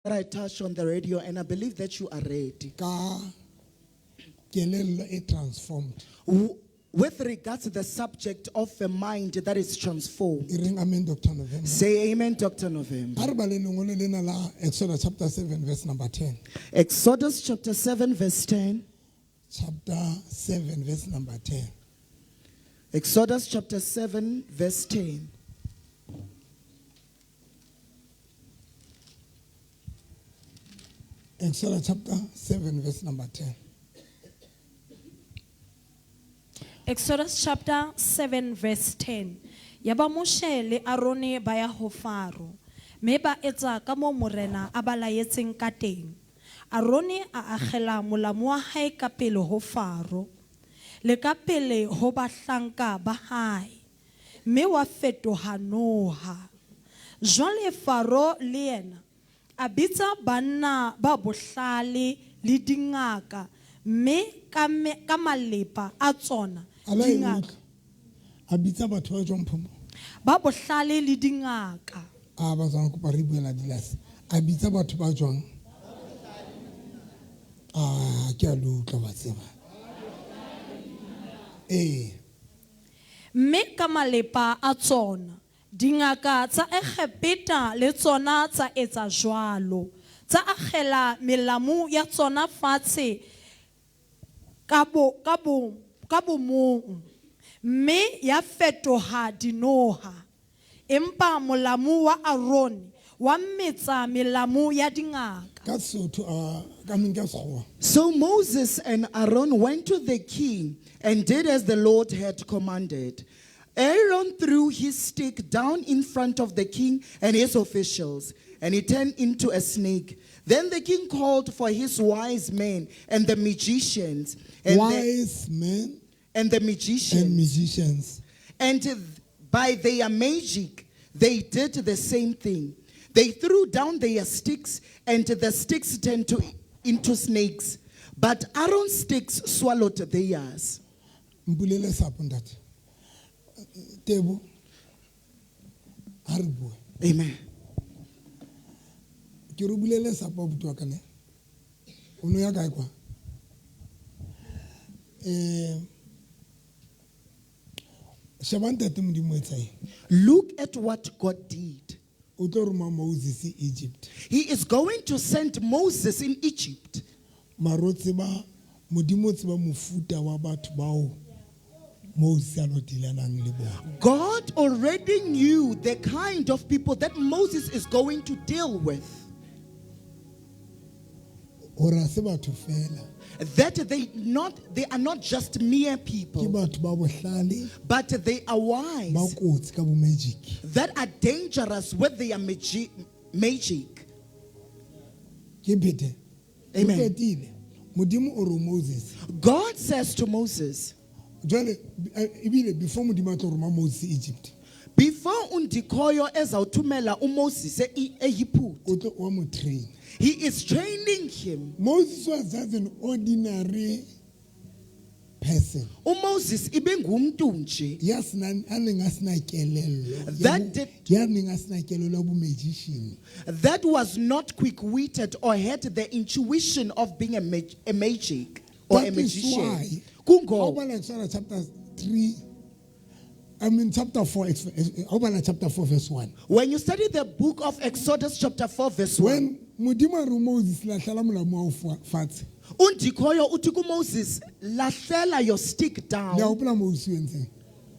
That I touched on the radio, and I believe that you are ready. Ka kelello e transformed. With regards to the subject of a mind that is transformed. E reng amen, Dr. November. Say amen, Dr. November. A re bale lengolo lena la Exodus chapter 7 verse number 10. Exodus chapter 7, verse 10. Chapter 7 verse number 10. Exodus chapter 7, verse 10. Exodus chapter 7 verse number 10. Exodus chapter 7 verse 10. Yaba Moshe le Arone ba ya ho Faro, mme ba etsa ka moo morena a ba laetseng ka teng. Arone a akgela molamu wa hae ka pele ho Faro le ka pele ho bahlanka ba hae, mme wa fetoha noha. Jwale Faro le yena a bitsa banna ba bohlale le dingaka, mme ka malepa a tsona A la e dingaka utlwa? A bitsa batho ba jwang, Phomo? Ba bohlale le dingaka. A ba tswang kopa re buela dilase. A bitsa batho ba jwang? A ke a le utlwa ba tseba. Ee. Mme ka malepa a tsona dingaka tsa Egepeta le tsona tsa etsa jwalo, tsa akgela melamu ya tsona fatshe ka bo mong, mme ya fetoha dinoha. Empa molamu wa Arone wa metsa melamu ya dingaka. Ka Sesotho, a ka meng ka Sekgowa. So Moses and Aaron went to the king and did as the Lord had commanded. Aaron threw his stick down in front of the king and his officials, and he turned into a snake. Then the king called for his wise men and the magicians. And Wise men and the magicians. And musicians. And by their magic, they did the same thing. They threw down their sticks, and the sticks turned into snakes. But Aaron's sticks swallowed theirs. Mpulele sapo ntate. Tebo. Ha re bue. Amen. Ke re bulele sapo abuti wa ka ne. O no ya kae kwa? Sheba ntate Modimo o etsa eng? Look at what God did. O tlo roma Moses Egypt. He is going to send Moses in Egypt. Mara o tseba Modimo o tseba mofuta wa batho bao Moses a lo dealanang le bona. God already knew the kind of people that Moses is going to deal with. Hore ha se batho fela. That they are not just mere Ke people, batho ba bohlale, but they are wise. ba kotsi ka bo magic. That are dangerous with their magic. Ke phete. Amen. O qetile. Modimo o re Moses. God says to Moses, Jwale, ebile before Modimo a tlo roma Moses Egypt. Before undikhoyo ezawuthumela uMoses eYiputa. O tlo wa mo train. He is training him. Moses was just an ordinary person. uMoses ibengumntu nje. Ya sena, a neng a sena kelello. That Ya bo, did ya neng a sena kelello ya bo magician. That was not quick-witted or had the intuition of being a magic or a That is magician. why, Kungo. ha o bala Exodus chapter 3, I mean chapter 4, ha o bala chapter 4 verse 1. When you study the book of Exodus chapter 4 verse 1. When Modimo a re Moses lahlela molamu wa hao fatshe. Undikhoyo uthi ku Moses lahlela your stick down. Le a hopola Moses o entseng?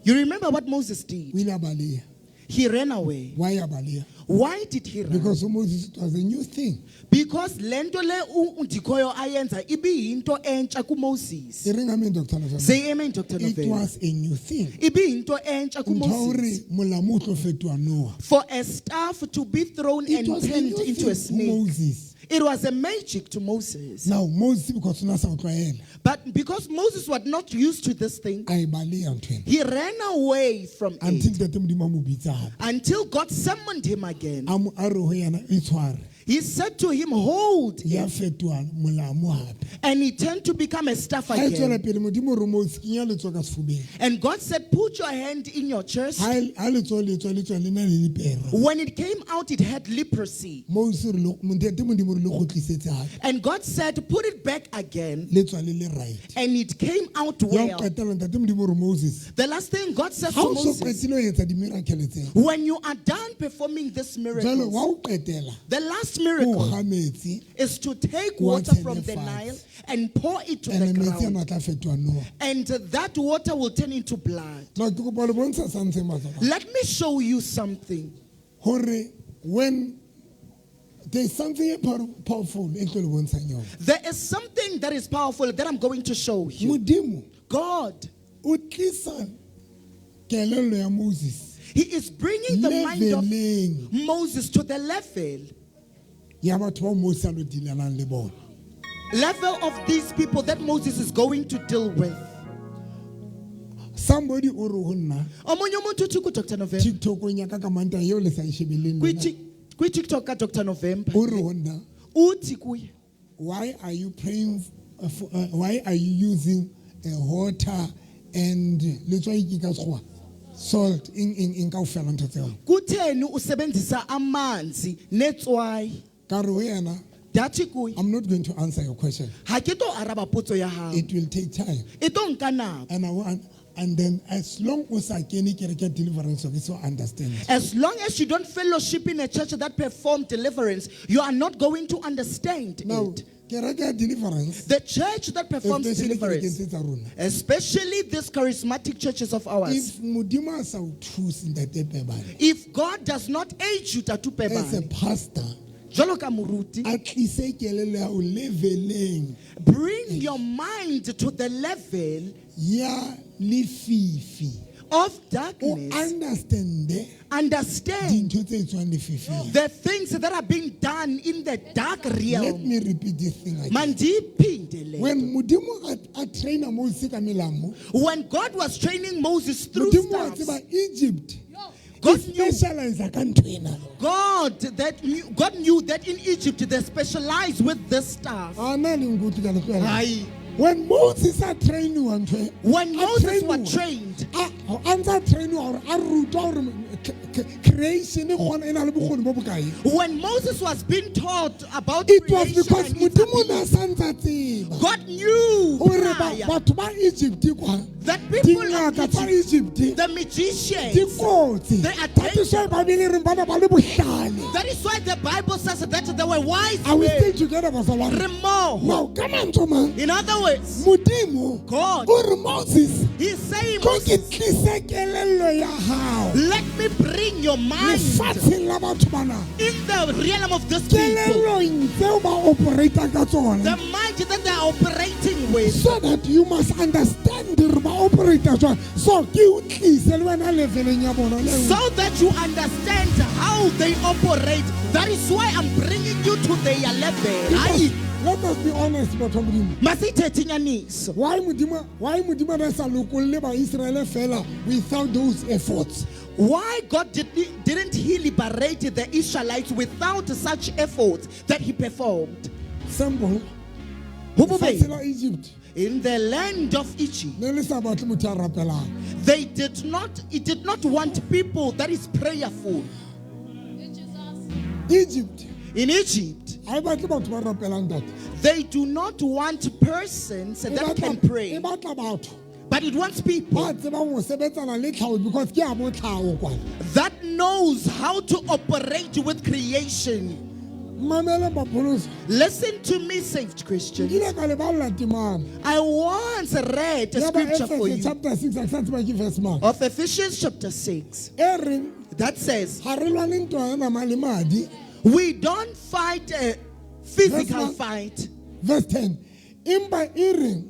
You remember what Moses did? O ile a baleha. He ran away. Why a baleha? Why did he run? Because Moses, it was a new thing. Because lento le undikhoyo ayenza ibiyinto entsha ku Moses. E reng amen, Doctor November. Say amen, Doctor It November. was a new thing. Ibiyinto entsha ku Ntho ya hore Moses. molamu o tlo fetoha noha. For a staff to be thrown It and was a turned new into a thing to snake. Moses. It was a magic to Moses. Now Moses, because o na sa o tlwaela. But because Moses was not used to this thing, A e baleha ntho ena. he ran away from Until it. Ntate Modimo a mo bitsa hape. Until God summoned him again. A mo, a re ho yena, e tshware. He said to him, "Hold." Ya fetoha molamu hape. And he turned to become a staff Ha e tswela again. pele Modimo o re Moses kenya letsoho ka sefubeng. And God said, "Put your hand in your chest." Ha letsoho le tswa, le tswa le na le lepera. When it came out, it had leprosy. Moses o re ntate Modimo o re le kgutlisetse hape. And God said, "Put it back again." Le tswa le le right. And it came out Ya ho well. qetela ntate Modimo o re Moses, The last thing God says ha to o so Moses, qetile ho etsa di-miracle tsena, when you are done performing this jwale miracle, wa ho qetela the last ke ho miracle kga metsi is to take Wa water from tshele the fatshe. Nile and pour it to ene the metsi ground. ana a tla fetoha noha. And that water will turn into blood. No, ke kopa ho le bontsha something batswadi. Let me show you something. Hore when there is something powerful e tlo le bontshang yona. There is something that is powerful that I'm going to show you. Modimo God, o tlisa kelello ya Moses He is bringing the mind of leveleng Moses to the level, ya batho bao Moses a lo dealanang le bona. level of these people that Moses is going to deal with. Somebody o re ho nna Omunye umuntu uthi ku-Dr. November. TikTok-ong ya ka ka Mantaha eo le sa e shebelleng lona. Kwi-TikTok ka-Dr. November. O re ho nna, Uthi kuye, why are you praying for, why are you using water and letswai ke ka sekgowa salt eng eng eng kaofela ntho tseo? Kutheni usebenzisa amanzi netswayi? Ka re ho yena, Ndathi kuye, I'm not going to answer your question. ha ke tlo araba potso ya hao. It will take time. E tlo nka nako. And I want, and then as long as I can get deliverance of it, so understand. As long as you don't fellowship in a church that perform deliverance, you are not going to understand Now, it. kereke ya deliverance, The church that performs especially kerekeng deliverance, tse tsa rona, especially these charismatic churches of ours, if Modimo a sa o thuse ntate Pebane, if God does not aid you, Tatu as a Pebane, pastor, jwalo ka moruti, a tlise kelello ya hao leveleng bring your mind to the level ya lefifi. of O darkness. understande Understand dintho tse etswang lefifing. the things that are being done in the dark Let realm. me repeat this thing again. Mandiphinde le. When Modimo a traina Moses ka melamo, When God was training Moses through Modimo wa staffs, tseba Egypt God e knew specialize ka ntho ena. God knew that in Egypt they specialize with this staff. A na le nkutlwe ka le tlohela. Hayi. When Moses a trainiwa ntho e, When a Moses was trainiwa, trained, a ntse a trainiwa hore a rutwa hore creation e kgona e na le bokgoni bo bokae. when Moses was being taught about It was creation because and its Modimo o ne a ability, sa ntse a tseba God knew hore prior batho ba Egypt kwa, that people of dingaka tsa Egypt, Egypt the di magicians, kotsi. They are That is why Bible e reng ba ne ba le bohlale. that is why the Bible says that they were wise Are we men. still together, bazalwane? Re mmoho. Now, ka mantswe a mang, In other words, Modimo God, o re Moses, he's saying, tlo ke Moses, tlise kelello ya hao let me bring your mind lefatsheng la batho bana. in the realm of this people. Kelellong tseo ba operata ka The tsona. mind that they are operating with. So that you must understand hore ba operata jwang. So ke o tlise le wena leveleng ya bona le So that you understand how they operate. That is why I'm bringing you to their level. Because Ayi, let us be honest, batho ba Modimo. masithethe inyaniso. Why Modimo, why Modimo a ne a sa lokolle Baiseraele fela without those efforts? Why God didn't he liberate the Israelites without such efforts that he performed? Simple. Ho bobedi, Lefatshe la Egypt In the land of Egypt, ne le sa batle motho a rapelang. they did not, it did not want people that is prayerful. Egypt In Egypt, ha e batle batho ba rapelang ntate. they do not want persons E that can batla- pray, e batla batho but it wants people ba tsebang ho sebetsana le tlhaho because ke a bo tlhaho kwana. that knows how to operate with creation. Mamela bapholosi. Listen to me, saved Christian. Nkile ka le balla temana. I once read a Ya ba scripture for Efese you chapter 6 a ke sa tseba ke verse mang. of Ephesians chapter 6 E reng that says, ha re lwane ntwa ya nama le madi. we don't fight a physical Verse fight, Verse 10. Empa e reng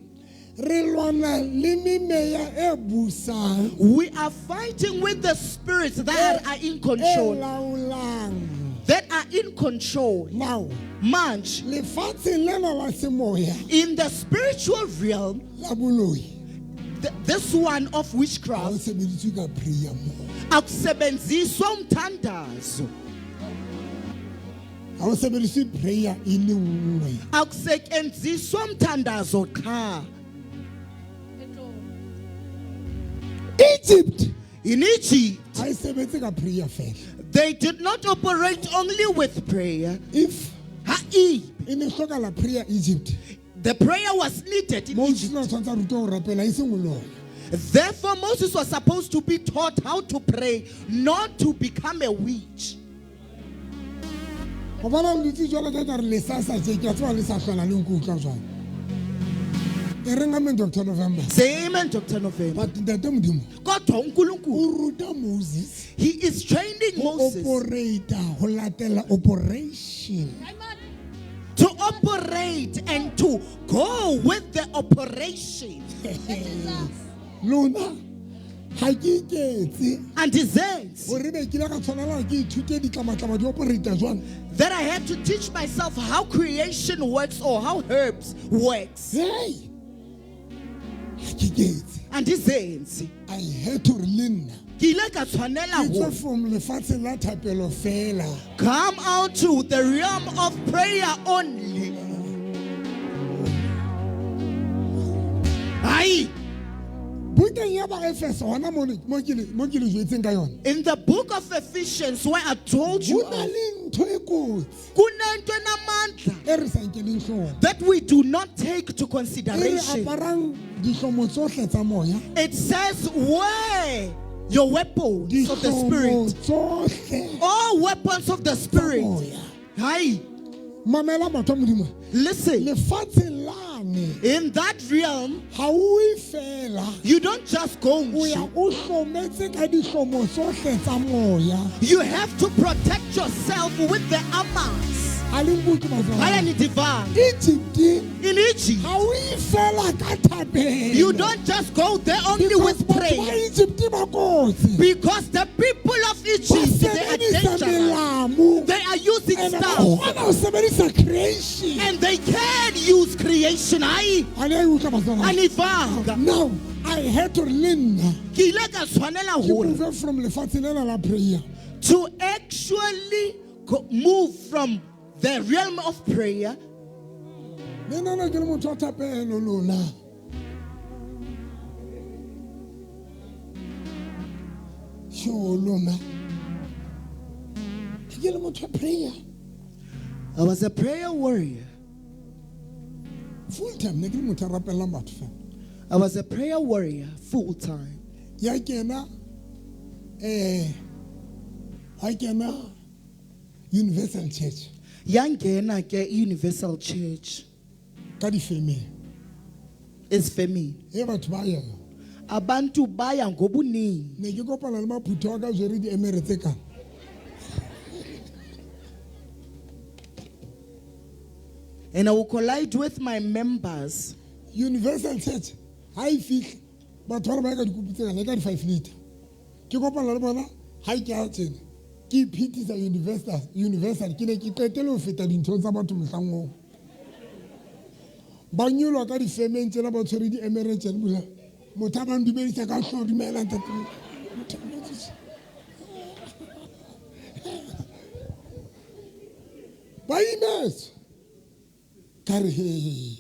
re lwana le memeya e busang we are fighting with the spirits that are in e control. laolang. That are in control. Now, Munch, lefatshe lena la semoya in the spiritual realm, la boloi this one of ha o witchcraft, sebediswe ka prayer mo. akusebenziswa umthandazo. Ha o sebedise prayer e le nngwe. Akusetyenziswa mthandazo qha. Egypt In Egypt, ha e sebetse ka prayer fela. they did not operate only with prayer. If Ha-e, e ne hlokahala prayer Egypt, the prayer was needed in Moses Egypt. o tshwanetse a rutwa ho rapela e seng ho loya. Therefore, Moses was supposed to be taught how to pray, not to become a witch. Gobane le dutse jwalo ka ekare le sa sa tje, ke a tseba le sa hlola le nkutlwa jwang. E reng amen Dr. November. Say amen, Dr. November. But ntate Modimo Kodwa uNkulunkulu, o ruta Moses he is training ho Moses operate ho latela operation. to operate and to go with the operation. Lona ha ke iketse And he says hore be ke ile ka tshwanela hore ke ithute ditlamatlama di operate jwang. that I had to teach myself how creation works or how herbs works. Hey! Ha ke iketse. And he says, I had to re le nna ke ile ka tshwanela ke tswe ho from lefatshe la thapelo fela. come out to the realm of prayer only. Aye. Bukeng ya Baefeso hona mono mo ke le mo ke le jwetseng ka yona. In the book of Ephesians, where I told you Ho na le ntho e kotsi kunento enamandla e re sa nkeleng hloohong. that we do not take to E re consideration. aparang dihlomo tsohle tsa moya. It says, wear your weapons of the Dihlomo Spirit. tsohle All weapons of the tsa Spirit. moya. Aye. Mamela batho ba Modimo. Listen, Lefatshe lane in that realm, ha o e fela. you don't just go. O ya o hlometse ka dihlomo tsohle tsa moya. You have to protect yourself with the armors. Ha le nkutlwe batho ba Haya Modimo. ni divine. Egypt In Egypt, ha o e fela ka thapelo. you don't just go there only Because with batho ba prayer. Egypt ba kotsi. Because the people of Ba Egypt, they are sebedisa dangerous. melamu. They are using And ba stuff. kgona ho sebedisa creation. And they can use creation. Aye. Ha le a e utlwa batho ba Modimo? Anivanga. Now, I had to le nna Ke ile ka tshwanela ke hore move from lefatshe lena la prayer to actually move from the realm of prayer. Le nna ne ke le motho wa thapelo lona. Sho lona. Ke le motho wa prayer. I was a prayer warrior. Full time ne ke le motho a rapellang batho fela. I was a prayer warrior full time. Ya kena ha kena Universal Church Yangena ke Universal Church ka difemeng. is family. E batho ba ya. Abantu baya ngobuningi. Ne ke kopana le maphutho a ka jwere diemere tse kana. And I will collide with my members. Universal Church ha e fihle batho ba re ba ya ka dikopi tse kana e ka di-5 liter ke kopana le bona ha ke a tjena ke iphetisa universal ke ne ke qetele ho feta dinthong tsa batho mohlang oo ba nyolwa ka difemeng tsena ba tshwere diemere tjena bula motho a ba ndumedisa ka hlooho dumela ntate Motho a mmotsisa. Ba imetswe ka re he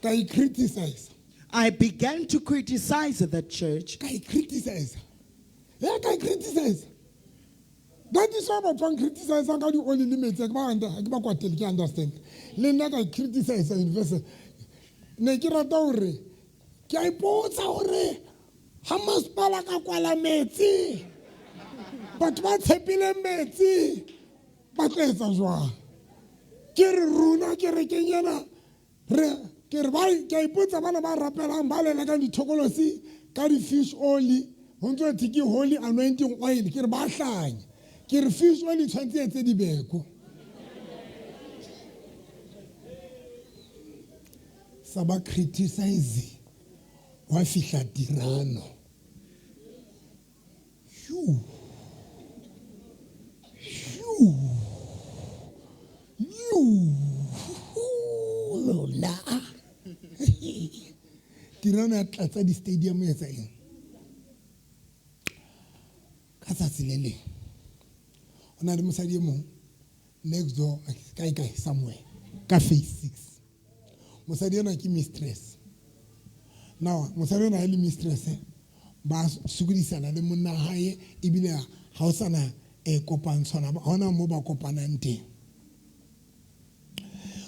ka e criticize I began to criticize the church. ka e criticize ya ka e criticize that is why batho ba ncriticizang ka di-oli le metsi ha ke ba ha ke ba kwatele ke understand le nna ka e criticize university ne ke rata hore ke a ipotsa hore ha masepala ka kwala metsi batho ba tshepileng metsi ba tlo etsa jwang ke re rona kerekeng ena re ke re ba ke a ipotsa bana ba rapelang ba lelekang dithokolosi ka di-fish oli ho ntso thwe ke holy anointing oil ke re ba hlanya ke re fish oil e tshwanetse e etse dibeko sa ba criticize wa fihla tirano Shoo. Shoo. Yoo. Lona. Tirano ya tlatsa di-stadium e etsa eng ka tsatsi le leng ho na le mosadi e mong Next door, kae kae somewhere ka phase 6. Mosadi ena ke mistress. Now mosadi ena e le mistress ba sokodisana le monna hae ebile ha o sana e kopantshwana ha hona mo ba kopanang teng.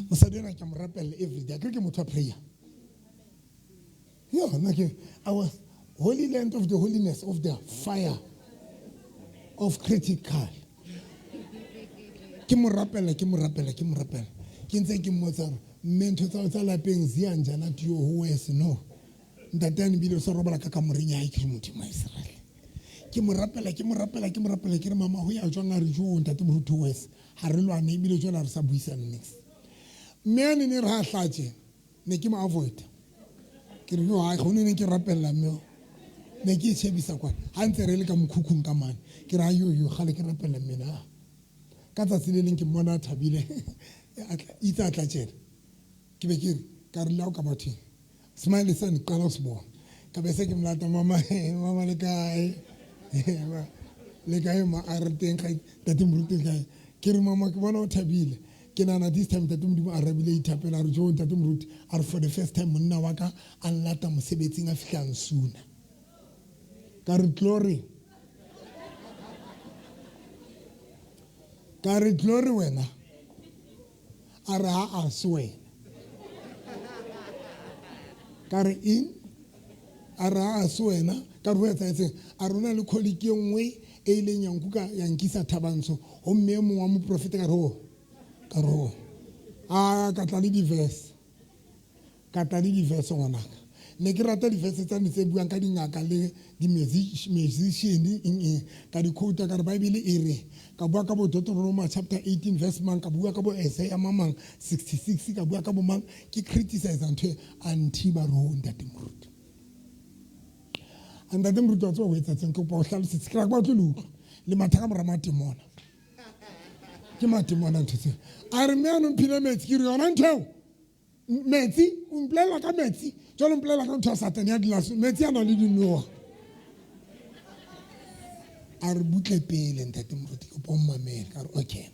Mosadi ena ke mo rapella every day. Ke motho wa prayer. Yo, nna ke I was holy land of the holiness of the fire of critical. Ke mo rapella, ke mo rapella, ke mo rapella. Ke ntse ke mmotsa hore mme ntho tsa tsa lapeng zia njana tio ho wes no. Ntate ane bile o sa robala ka kamoreng ya hae ke re Modimo wa Israel. Ke mo rapela, ke mo rapela, ke mo rapela ke re mama ho ya jwang a re jo ntate moruti wes ha re lwane ebile jwale ha re sa buisana next. Mme ane ne re ha hlatje ne ke mo avoid. Ke re yo ha go ne ke rapella mme ne ke shebisa kwa ha ntse re le ka mokhukhung ka mane ke re yo yo gale ke rapella mme na. Ka tsatsi le leng ke mmona a thabile itse a tla tjena. Ke be ke re ka re le ka bathong. Smile sa ne qala ho se bona. Ka be se ke mlata mama mama le kae. Le kae ma a re teng ga ntate moruti kae. Ke re mama ke bona o thabile. Ke nahana this time ntate Modimo a rabile ithapela a re jo ntate moruti a re for the first time monna wa ka a nlata mosebetsing a fihla nsuna. Ka re glory. Ka re glory wena. A re ha a se wena. Ka re eng? A re ha a se wena. Ka re ho etsahetseng? A re hona le colleague e nngwe e ileng ya nkuka ya nkisa Thabantsho ho mme e mong wa moprofeta ka re ho. Ka re ho. A ka tla le di-verse. Ka tla le di-verse ngwanaka. Ne ke rata di-verse tsane tse buang ka dingaka le di-musician eng eng. Ka di quote ka re Bible e re. Ka bua ka bo Deuteronomy chapter 18 verse mang, ka bua ka bo Isaiah mang 66, ka bua ka bo mang, ke criticize ntho e a nthiba re ho ntate moruti. A ntate moruti wa tseba ho etsa tseng, ke kopa o hlalosetse, ke ra ke batle le utlwa. Le matha ka mora matemona. Ke matemona ntho tseo. A re mme ano mphile metsi, ke re yona ntho eo. Metsi, o mpolella ka metsi, jwale o mpolella ka ntho ya Satane ya dilaso, metsi a na le dinoha. A re butle pele ntate moruti ke kopa o mmamele. Ka re okay.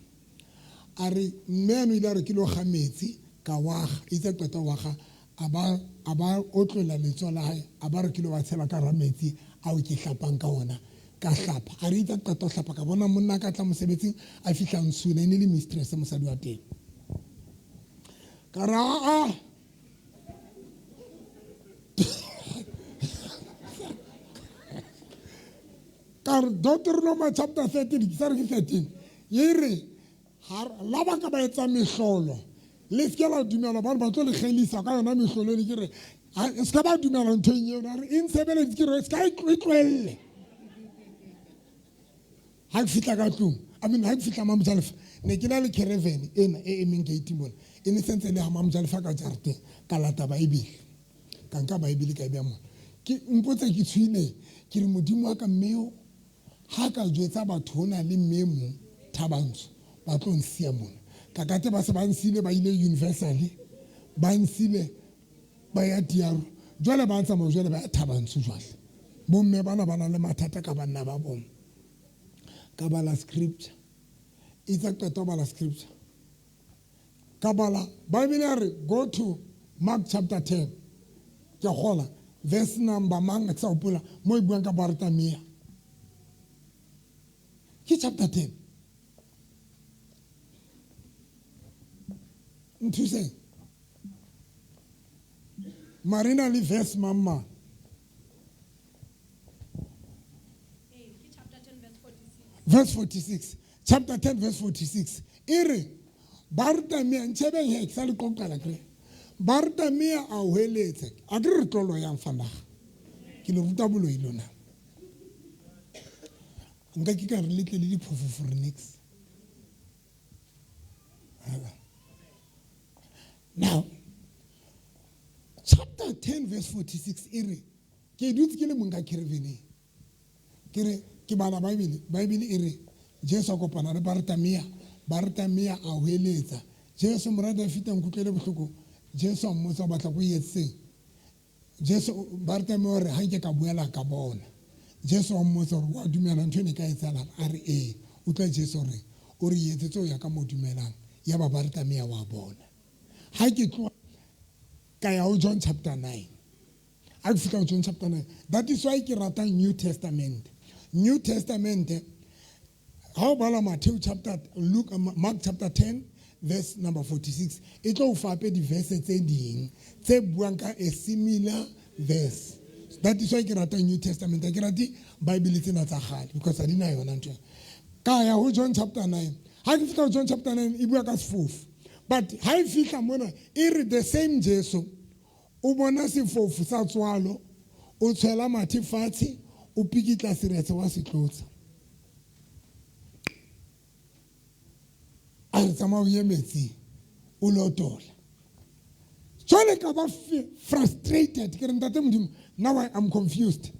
A re mme ano ile a re ke lo kga metsi ka waga, itse qeta waga a ba otlolla letsoho la hae, a ba re ke lo wa tshela ka hara metsi ao ke hlapang ka ona. Ka hlapa. A re itse qeta ho hlapa ka bona monna ka tla mosebetsing a fihla nsuna, e ne le mistress mosadi wa teng. Ka re a ka re Deuteronomy chapter 13 ke sa re ke 13 e re la ba ka ba etsa mehlolo le se ke la dumela bane ba tlo le kgelisa ka yona mehlolo ene ke re se ka ba dumela nthong eo a re e ntshebeleditse ke re se ka e tlohelle. Ha ke fihla ka tlung, I mean ha ke fihla Mamojalefa, ne ke na le caravan ena e emeng gate mona. E ne sentse le ha Mamojalefa ka jarateng, ka lata Bible. Ka nka Bible ka e beha mona. Ke mpotse ke tshohile, ke re Modimo wa ka mme eo ha ka jwetsa batho hona le mme e mong Thabantsho ba tlo nsiya mona. Ka kate ba se ba nsile ba ile Universal, ba nsile ba ya Tiaro. Jwale ba tsamaya jwale ba ya Thabantsho jwale. Bomme bana ba na le mathata ka banna ba bona. Ka bala scripture. Itse qeta ho bala scripture. Ka bala Bible ya re go to Mark chapter 10. Ke kgola verse number mang ke sa hopola mo e buang ka Bartamea. Ke chapter 10. Nthuseng. Marina le verse mang mang. Verse 46. Chapter 10 verse 46. E re Bartamea ntshebeng he ke sa le qoqela kre. Bartamea a hweletsa. A ke re tlolo yang fanaga. Ke le ruta boloi lona. Nka ke ka re letle le diphofofo re next. Now, chapter 10 verse 46 e re ke dutse ke le mong ka caravaneng. Ke re ke bala Bible, Bible e re Jesu a kopana le Bartamea, Bartamea a hweletsa Jesu mora Dafita nkutlwele bohloko. Jesu a mmotsa o batla ko etseng. Jesu Bartamea o re ha nke ka boela ka bona. Jesu a mmotsa hore wa dumela ntho ene ka etsahala, a re ee. Utlwa Jesu re O re etsetse ho ya ka mo dumelang. Ya ba ba re tlameha wa bona. Ha ke tloha ka ya ho John chapter 9. Ha ke fihla ho John chapter 9, that is why ke rata New Testament. New Testament, ha o bala Matthew chapter, Luke, Mark chapter 10, verse number 46, e tlo o fa hape di-verse tse ding tse buang ka a similar verse. That is why ke rata New Testament. Ha ke rate Bible tsena tsa kgale because ha di na yona ntho ena. Ka ya ho John chapter 9. Ha ke fihla ho John chapter 9, e bua ka sefofu. But ha e fihla mona, e re the same Jesu o bona sefofu sa tswalo, o tshwela mathe fatshe, o pikitla seretse wa se tlotsa. A re tsamaya o ye metsing, o lotola. Jwale ka ba frustrated, ke re ntate Modimo, now I am confused.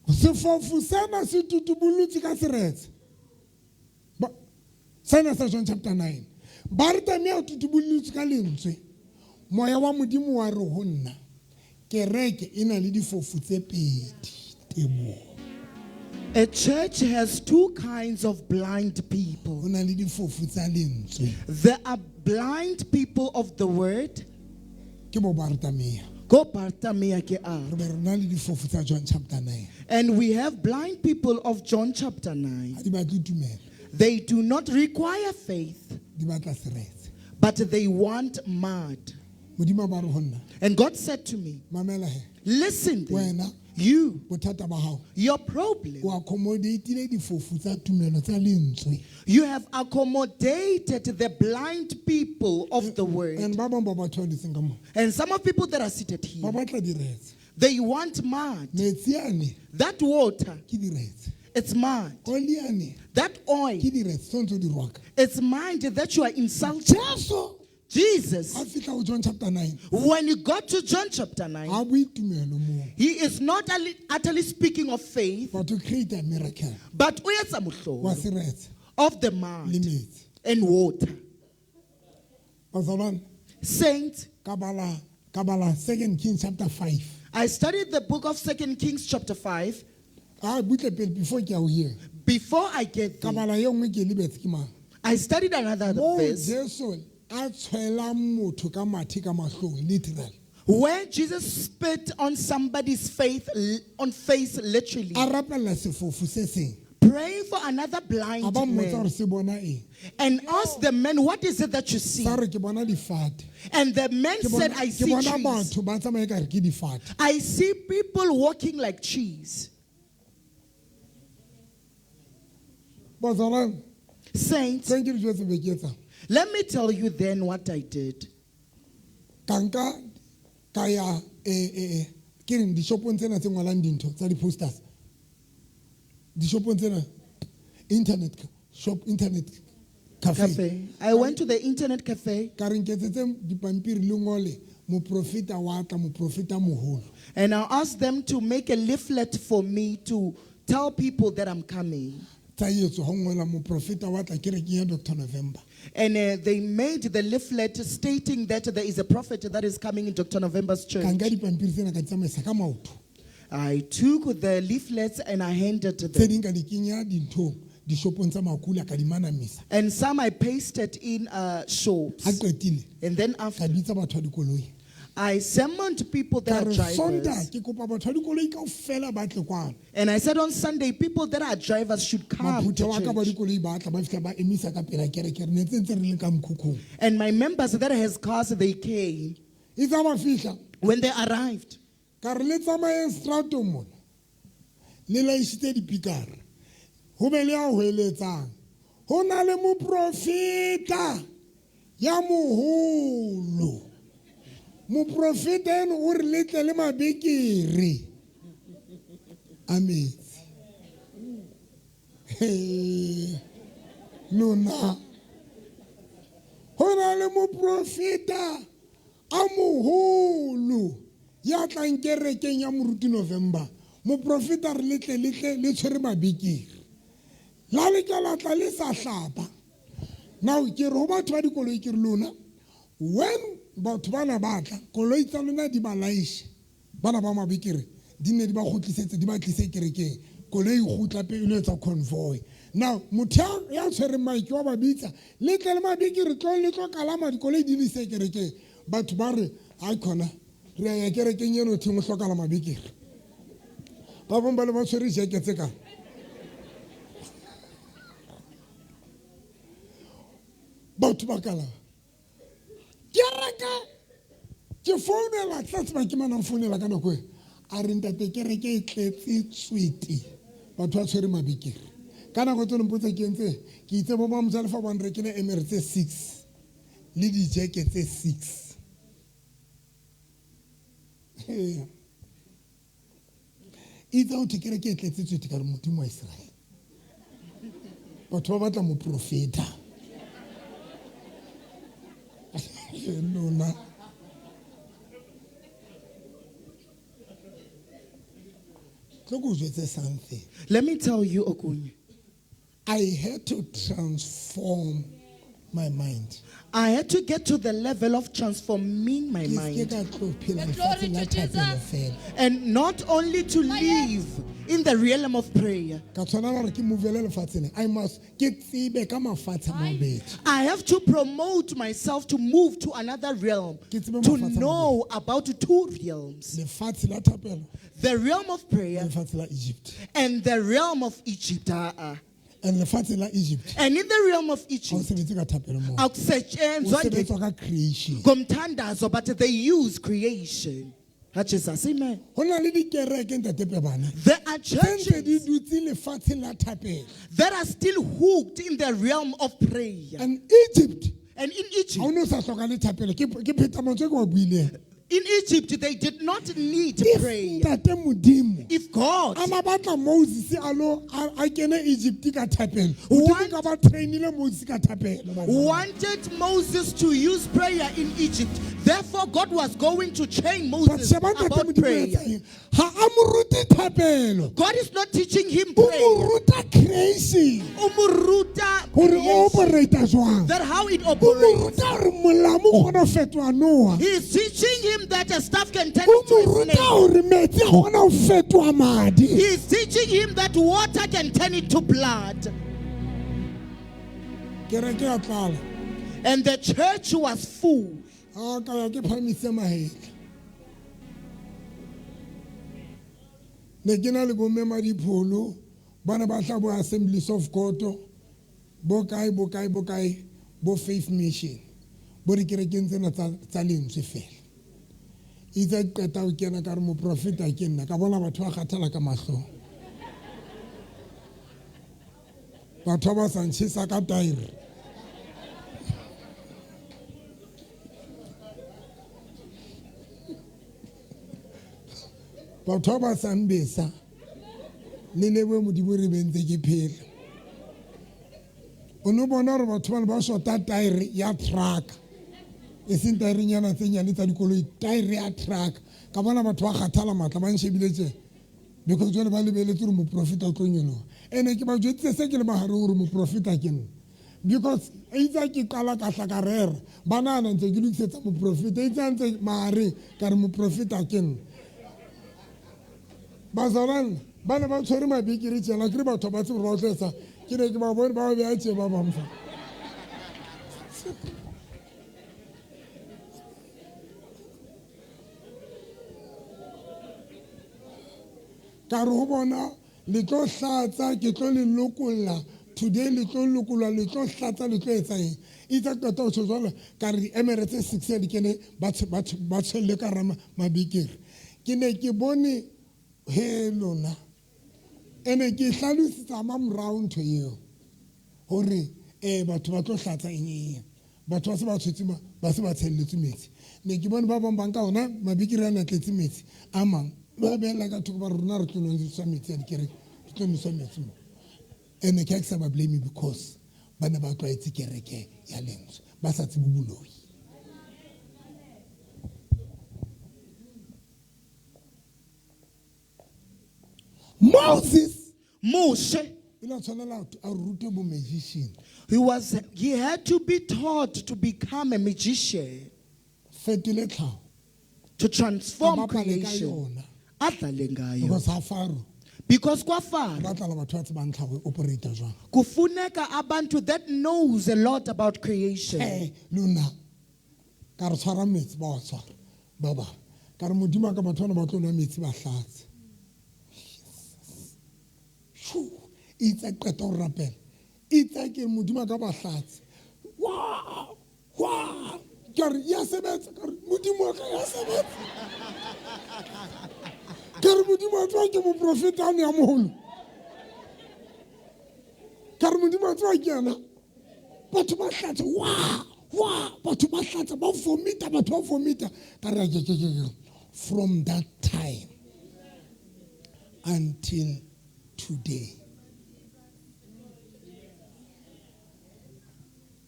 Sefofu sena se tutubolotse ka seretse. Ba, sena sa John chapter 9. Ba re tlameha o tutubolotse ka lentswe. Moya wa Modimo wa re ho nna, kereke e na le difofu tse pedi. Teboho. A church has two kinds of blind people. Ho na le difofu tsa lentswe. There are blind people of the word. Ke bo Bartimea. Go Bartimea ke a. Re be re na le difofu tsa John chapter 9. And we have blind people of John chapter 9. Ha di batle tumelo. They do not require faith, Di batla seretse. but they want mud. Modimo a ba re ho nna, And God said to me, mamela he. listen then, Wena, you, bothata ba hao, your problem, o accommodate-ile difofu tsa tumelo tsa lentswe. you have accommodated the blind people of the word. And ba bang ba batho ba dutseng ka mo, And some of people that are seated here, ba batla diretse. they want mud. Metsi ane That water, ke diretse. it's mud. Oli ane That oil, ke diretse, tse ntse o di rwaka. it's mind that you are insulting. Jesu Jesus, a fihla ho John chapter 9, when he got to John chapter 9, ha bue tumelo moo. he is not utterly speaking of faith, But to create a miracle. but o etsa mohlolo Wa seretse of the le mud metsi. and water. Bazalwane, Saints, ka bala 2 Kings chapter 5. I studied the book of 2 Kings chapter 5. Ah, butle pele before ke ya ho eo. Before I get Ka there, bala e nngwe ke e lebetse ke mang? I studied another Moo verse Jesu a tshwela motho ka mathe ka mahlong, literal. where Jesus spit on somebody's faith, on face literally, A rapella sefofu se seng. praying for another blind A ba mmotsa man hore se bona eng. and asked the man, what is it that you see? Sa re ke bona difate. And the man Ke said, I see bona trees. batho ba tsamaya ekare ke difate. I see people walking like trees. Bazalwane, Saints, tse ke di jwetse be ke etsang. let me tell you then what I did. Ka nka ka ya, ke reng, dishopong tsena tse ngwalang dintho tsa di-posters. Dishopong tsena, internet shop, internet cafe. Cafe. I went to the internet cafe. Ka re nketsetse dipampiri le ngole, moprofeta wa tla, moprofeta moholo. And I asked them to make a leaflet for me to tell people that I'm coming. Tsa etswa ho ngola moprofeta wa tla kerekeng ya Doctor November. And they made the leaflet stating that there is a prophet that is coming in Dr. November's church. Ka nka dipampiri tsena ka di tsamaisa ka maoto. I took the leaflets and I handed to Tse them. ding ka di kenya dinthong, dishopong tsa makula ka di manamisa. And some I pasted in shops. Ha qetile, And then ka after, bitsa batho ba dikoloi. I summoned people that Ka are re, drivers. Sontaha, ke kopa batho ba dikoloi kaofela ba tle kwano. And I said on Sunday, people that are drivers should come Maphutha to wa ka ba church. dikoloi ba tla, ba fihla ba emisa ka pela kereke, re ne ntse ntse re le ka mokhukhung. And my members that has cars, they came. Itse ha ba fihla, When they arrived, ka re le tsamayeng seteratong mona, le laisitse dipikara, ho be le ya hweletsang, ho na le moprofeta ya moholo. Moprofeta eno o re le tle le mabekere a metsi. He, lona. Ho na le moprofeta a moholo ya tlang kerekeng ya Moruti November. Moprofeta re le tle, le tle, le tshwere mabekere. La le ka la tla le sa hlapa. Now ke re ho batho ba dikoloi, ke re lona, when batho bana ba tla, koloi tsa lona di ba laishe. Bana ba mabekere di ne di ba kgutlisetse, di ba tlise kerekeng. Koloi e kgutla pele e lo etsa convoy. Now motho ya tshwereng maiki wa ba bitsa le tle le mabekere tlo le tlo kalama dikoloi di le se kerekeng. Batho ba re ai khona re ya kerekeng eno theng o hlokala mabekere. Ba bang ba le ba tshwere jacket tse ka. Batho ba kalama. Kereke ke founela tla tseba ke mana founela ka nako e. A re ntate kereke e tletse tswete. Batho ba tshwere mabekere. Ka nako tse mpotsa ke entse ke itse bo ba Mojalefa ba nrekele emere tse 6 le dijeke tse 6. Itse o kereke e tletse tswete ka re Modimo wa Israel. Batho ba batla moprofeta. Lona. Tlo ko jwetse something. Let me tell you, Okunye. I had to transform my mind. I had to get to the level of transforming my Ke se mind. ka tlo phela The glory lefatsheng la to thapelo Jesus. fela. And not only to live in the realm of prayer. Ka tshwanela hore ke movele lefatsheng. I must ke tsebe ka mafatshe a mabedi. I have to promote myself to move to another realm. Ke tsebe To mafatshe a know about two realms. Lefatshe la thapelo The realm of prayer le lefatshe la Egypt. and the realm of Egypt. And lefatshe la Egypt. And in the realm of Ha o Egypt, sebetse ka thapelo moo. O akusetshenzwa sebetswa ka creation. ngomthandazo, but they use creation. Jesus, amen. Ho na le dikereke ntate Pebana. There are Tse ntse di churches dutse lefatsheng la thapelo. that are still hooked in the realm of prayer. And Egypt, And in ha Egypt, o no sa hloka le thapelo. Ke pheta mantswe ke wa buileng. in Egypt, they did not need If prayer. ntate Modimo If God a ba batla Moses a lo a kene Egypt ka thapelo. Modimo ka ba trainile Moses ka thapelo. wanted Moses to use prayer in Egypt, therefore God was going to train But Moses sheba ntate about Modimo o prayer. etsa eng? Ha a mo rute thapelo. God is not teaching him O mo prayer. ruta creation. O mo ruta Hore o creation, operate jwang. that how it O mo operates. ruta hore molamu o kgona ho fetoha noha. He is teaching him that a staff can turn O into mo a ruta snake. hore metsi a kgona ho fetoha madi. He is teaching him that water can turn into blood. Kereke ya tlala. And the church was full. A ka ya ke phahamise mahetla. Ne ke na le bomme Madipholo, ba ne ba tla bo Assemblies of God, bo kae, bo kae, bo kae, bo Faith Mission, bo dikerekeng tsena tsa lentswe fela. Itse ke qeta ho kena ka re moprofeta ke nna, ka bona batho ba kgathala ka mahlong. Batho ba sa ntjhesa ka taere. Batho ba sa mbesa le lebohe Modimo re bentse ke phela. O no bona hore batho bana ba shota taere ya truck. E seng taerenyana tse nyane tsa dikoloi, taere ya truck. Ka bona batho ba kgathala matla ba nshebile tje. Because jwale ba lebeletse hore moprofeta o tlo nyoloha. Ene ke ba jwetsitse se ke le mahareng hore moprofeta ke nna. Because itse ha ke qala ka hla ka rera, ba nahana ntse ke lokisetsa moprofeta, itse ha ntse mahareng ka re moprofeta ke nna. Bazalwane ba ne ba tshwere mabekere tjena, ke re batho ba tsebe hore ba o tlo etsa. Ke ne ke ba bone ba beha tje ba bang fa. Ka re ho bona le tlo hlatsa, ke tlo le lokolla. Today le tlo lokollwa, le tlo hlatsa, le tlo etsa eng. Itse qeta ho tjho jwalo, ka re diemere tse 6 di kene ba tshwelle ka hara mabekere. Ke ne ke bone he lona. Ene ke hlalositsa ma morao ntho eo. Hore, batho ba tlo hlatsa eng, eng, eng. Batho ba se ba tshwetse ba se ba tshelletswe metsi. Ne ke bone ba bang ba nka ona mabekere a na tletse metsi a mang. Ba behella ka thoko ba re rona re tlo nweswa metsi a dikereke, re tlo nweswa metsi mo. Ene ke ha ke sa ba blame because ba ne ba tlwaetse kereke ya lentswe, ba sa tsebe boloi. Moses, Moshe, o ile a tshwanela a rutwe bo magician. He had to be taught to become a magician. Fetole tlhaho. To transform A bapale ka creation. yona. A dlale ngayo. Because ha Faro. Because kwaFaro Batla batho ba tsebang tlhago e operate jwang. Kufuneka abantu that knows a lot about creation. Eh, lona ka re tshwara metsi ba wa tshwara ba bang ka re modimo a ka batho bana ba tlo nwa metsi ba hlatse. Shu, itse qeta ho rapela itse ke modimo a ka ba hlatse wa wa ka re ya sebetsa ka re modimo wa ka ya sebetsa ka re modimo wa tswa ke moprofeta ane ya moholo ka re modimo wa tswa ke yena batho ba hlatse wa wa batho ba hlatsa ba vomita batho ba vomita ka re ke from that time until today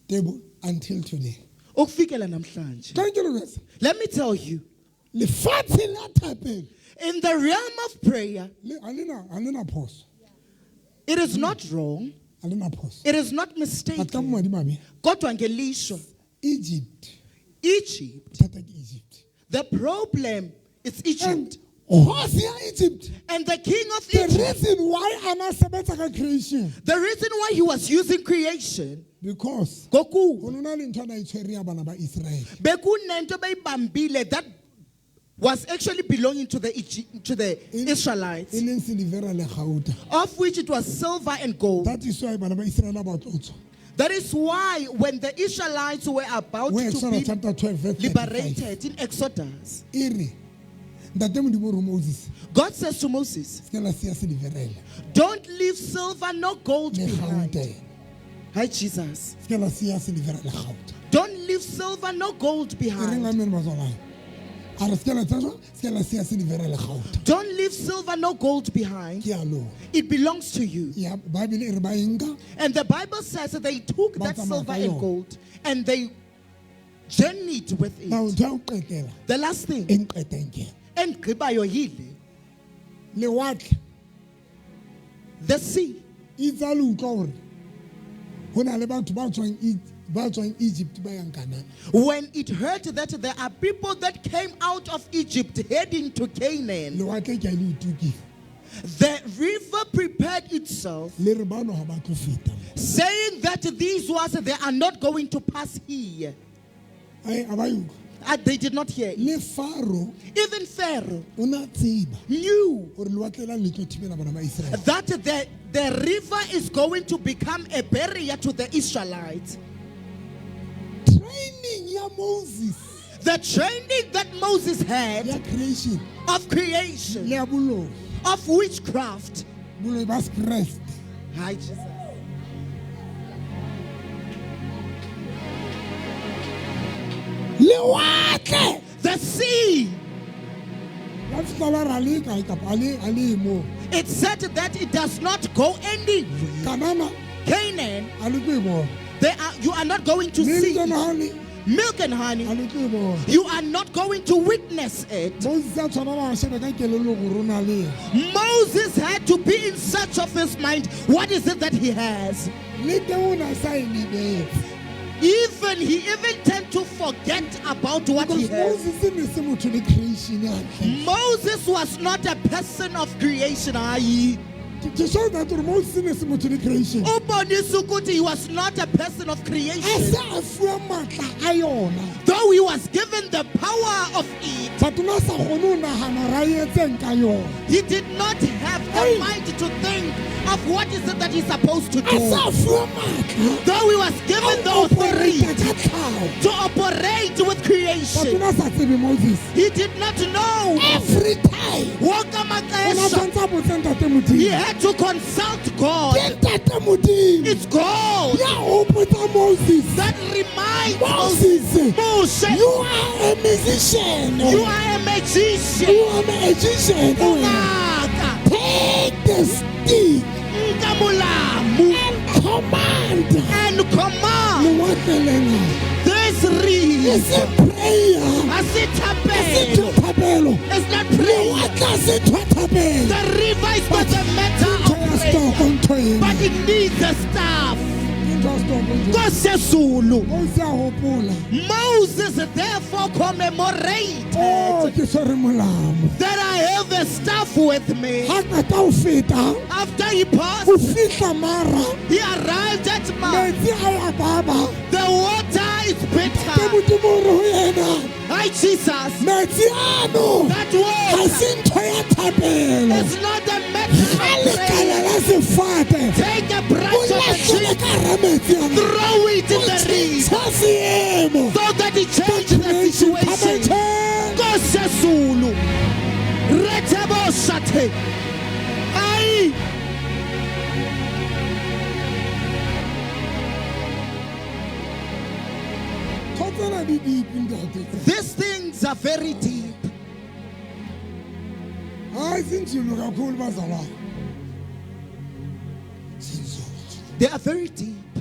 table until today. Ukufikela namhlanje. Thank you guys. Let me tell you, lefatshe la thapelo in the realm of prayer, le a lena a lena phoso. It is not wrong. A lena phoso. It is not But ka mistaken. bomadimabe Kodwa ngelishwa, Egypt Egypt, bothata ke Egypt. The problem is And Egypt. kgosi ya Egypt, And the king of the Egypt, reason why ana sebetsa ka creation, the reason why he was using creation, because go ngoku no na le ntho a na e tshwere ya bana ba Israel. Bekunento beyibambile that was actually belonging to the Egypt, to the Israelites, E leng silivera le gauta. Of which it was silver and gold. That is why bana ba Israel ba tlo tswa. That is why when the Israelites were about Go to Exodus be chapter 12 verse 35. liberated in Exodus, E re ntate modimo o re Moses God says to Moses, se ke la siya silivera ena don't leave silver nor gold le behind. gauta ena. Hi, Jesus. Se ke la siya silivera le gauta. Don't leave silver nor gold E reng behind. amen batswalane a re se ke la tsa jwang? Se ke la siya silivera le gauta. Don't leave silver nor gold behind. Ke ya lona. It belongs to you. Ya Bible e re ba e nka And the Bible says that they took Ba that tsamaya silver ka and yona. gold and they journeyed with Now it. ntho ya ho qetela The last thing, e nqetang ke ena. engqibayo yile, Lewatle the sea. itse a le utlwa hore ho na le batho ba tswang ba tswang Egypt ba yang Kanana. When it heard that there are people that came out of Egypt heading to Canaan, Lewatle ke a le itukile. The river prepared itself, Le re bano ha ba tlo feta mo. Saying that these ones, they are not going to pass here. Ai, a ba e utlwa. They did not hear it. Le Faro Even Pharaoh o na tseba knew hore lewatle la le tlo thibela bana ba Israel. that the river is going to become a barrier to the Israelites. Training ya Moses The training that Moses had ya creation of creation, le ya boloi, of witchcraft. boloi ba Sekreste. Hi, Jesus. Lewatle The sea, la fihla la ra le kae kapa a le a le ye moo. It said that it does not go anywhere. Kanana Canaan, a le tlo e bona. you are not going to Milk see and it. honey Milk and honey. a le tlo e bona. You are not going to witness it. Moses a tshwanela a shebe ka kelello gore o na le eng. Moses had to be in search of his mind. What is it that he has? Le teng o na sa e lebetse. Even he even tend to forget about what he Because has. Moses e ne se motho le creation hantle. Moses was not a person of creation. Aye. To show that gore Moses e ne se motho le creation. Ubonisa ukuthi he was not a person of A creation. se a fuwe matla a yona. Though he was given the power of it, But o na sa kgone ho nahana hore a etseng ka yona. he did not have the Hey. mind to think of what is it that he's supposed to A do. se a fuwe matla Though he was a given the ho operate authority ka tlhaho. to operate with But o creation, na sa tsebe Moses. he did not know. Every time Wonke o na amaxesha, tshwantse a botse ntate he Modimo. had to consult God. Ke ntate Modimo It's God ya hopotsa Moses. that reminds Moses, Moses, Moshe, you are a musician. you are a magician. You are a magician. Ungaka, Take the stick nka molamu, and command and command lewatle lena. this river. It's a prayer. Asithapelo. Thapelo. It's not prayer. Lewatle ha se ntho ya thapelo. The river is not a matter Ntho of ya prayer, stoko ntho ena. but it needs a staff. Ke ntho ya stoko ntho ena. Nkosi yezulu. Moses a hopola. Moses therefore commemorated Oh, ke tshwere molamo. that I have a staff with me. Ha qeta ho feta, After he passed, o fihla Mara, he arrived at Mar. metsi a ya baba. The water is Ke bitter. Modimo o re ho yena, Hi, Jesus. metsi ano That ha water se ntho ya thapelo. is not a matter Ga of lekala prayer. la sefate, Take a o branch of the lahlele tree, ka hara metsi ana. throw it in O the river tjhentjha seemo. so that it changes the Creation, come situation. and change. Nkosi Zulu. Reteboshathe. Ayi. Ntho tsena di deep, ntate. These things are very deep. Hayi, zinzulu kakhulu bazalwane. Zinzulu. They are very deep.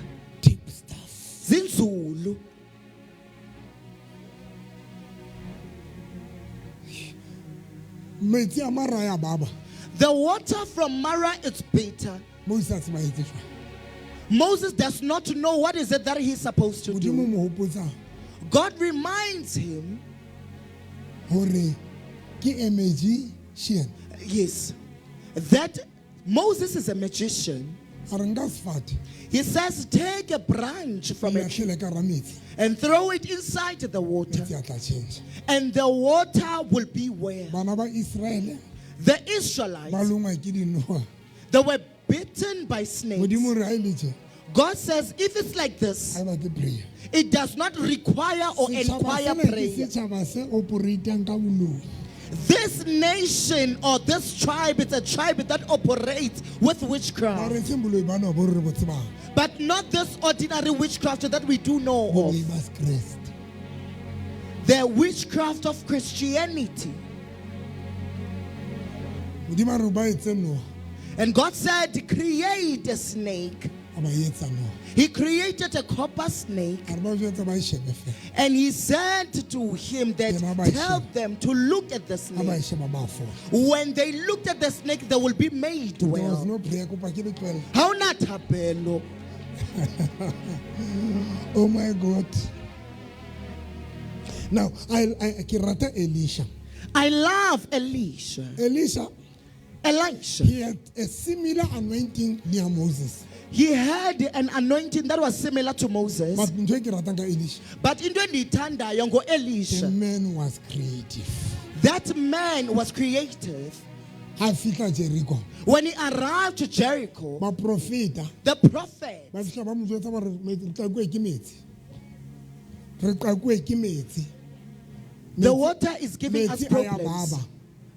Deep stuff. Zinzulu. Metsi a Mara ya baba. The water from Mara is bitter. Moses a tseba etse jwang. Moses does not know what is it that he's supposed to Modimo do. mo hopotsa God reminds him, hore ke a magician. yes, that Moses is a magician. A re nka sefate, He says, take a branch from a tree lahlele ka hara metsi. and throw it inside the water, Metsi a tla tjhentjha. and the water will be well. Bana ba Israele The ba Israelites, longwa ke dinoha. they were bitten by snakes. Modimo o re ha e le tje, God says, if it's like this, ha e batle prayer. it does not require or Setjhaba inquire sena ke prayer. setjhaba se operatang ka boloi. This nation or this tribe is a tribe that operates with witchcraft, Mara eseng boloi bana bo re bo tsebang. but not this ordinary witchcraft that we do know Boloi of. ba Sekreste. The witchcraft of Christianity. Modimo a re ba etse noha, And God said, create a snake. a ba etsa noha. He created a copper snake. A re ba jwetsa ba e shebe fela. And he said to him that Yena ba e tell sheba. them to look at the Ha ba e snake. sheba ba fola. When they looked at the snake, they will be made There was well. no prayer, kopa ke le tlohelle. Ha hona thapelo. Oh my God. Now, I ke rata Elisha. I love Elisha. Elisha, Elisha. he had a similar anointing near Moses. He had an anointing that was similar to Moses. But ntho e ke ratang ka Elisha, But into endiyithandayo the ngo-Elisha, man was creative. that man was creative. Ha fihla Jericho, When he arrived to Jericho, baprofeta the prophet, ba fihla ba mo jwetsa ba re re qakuwe ke metsi. Re qakuwe ke metsi. the water is giving us Metsi a ya problems. baba.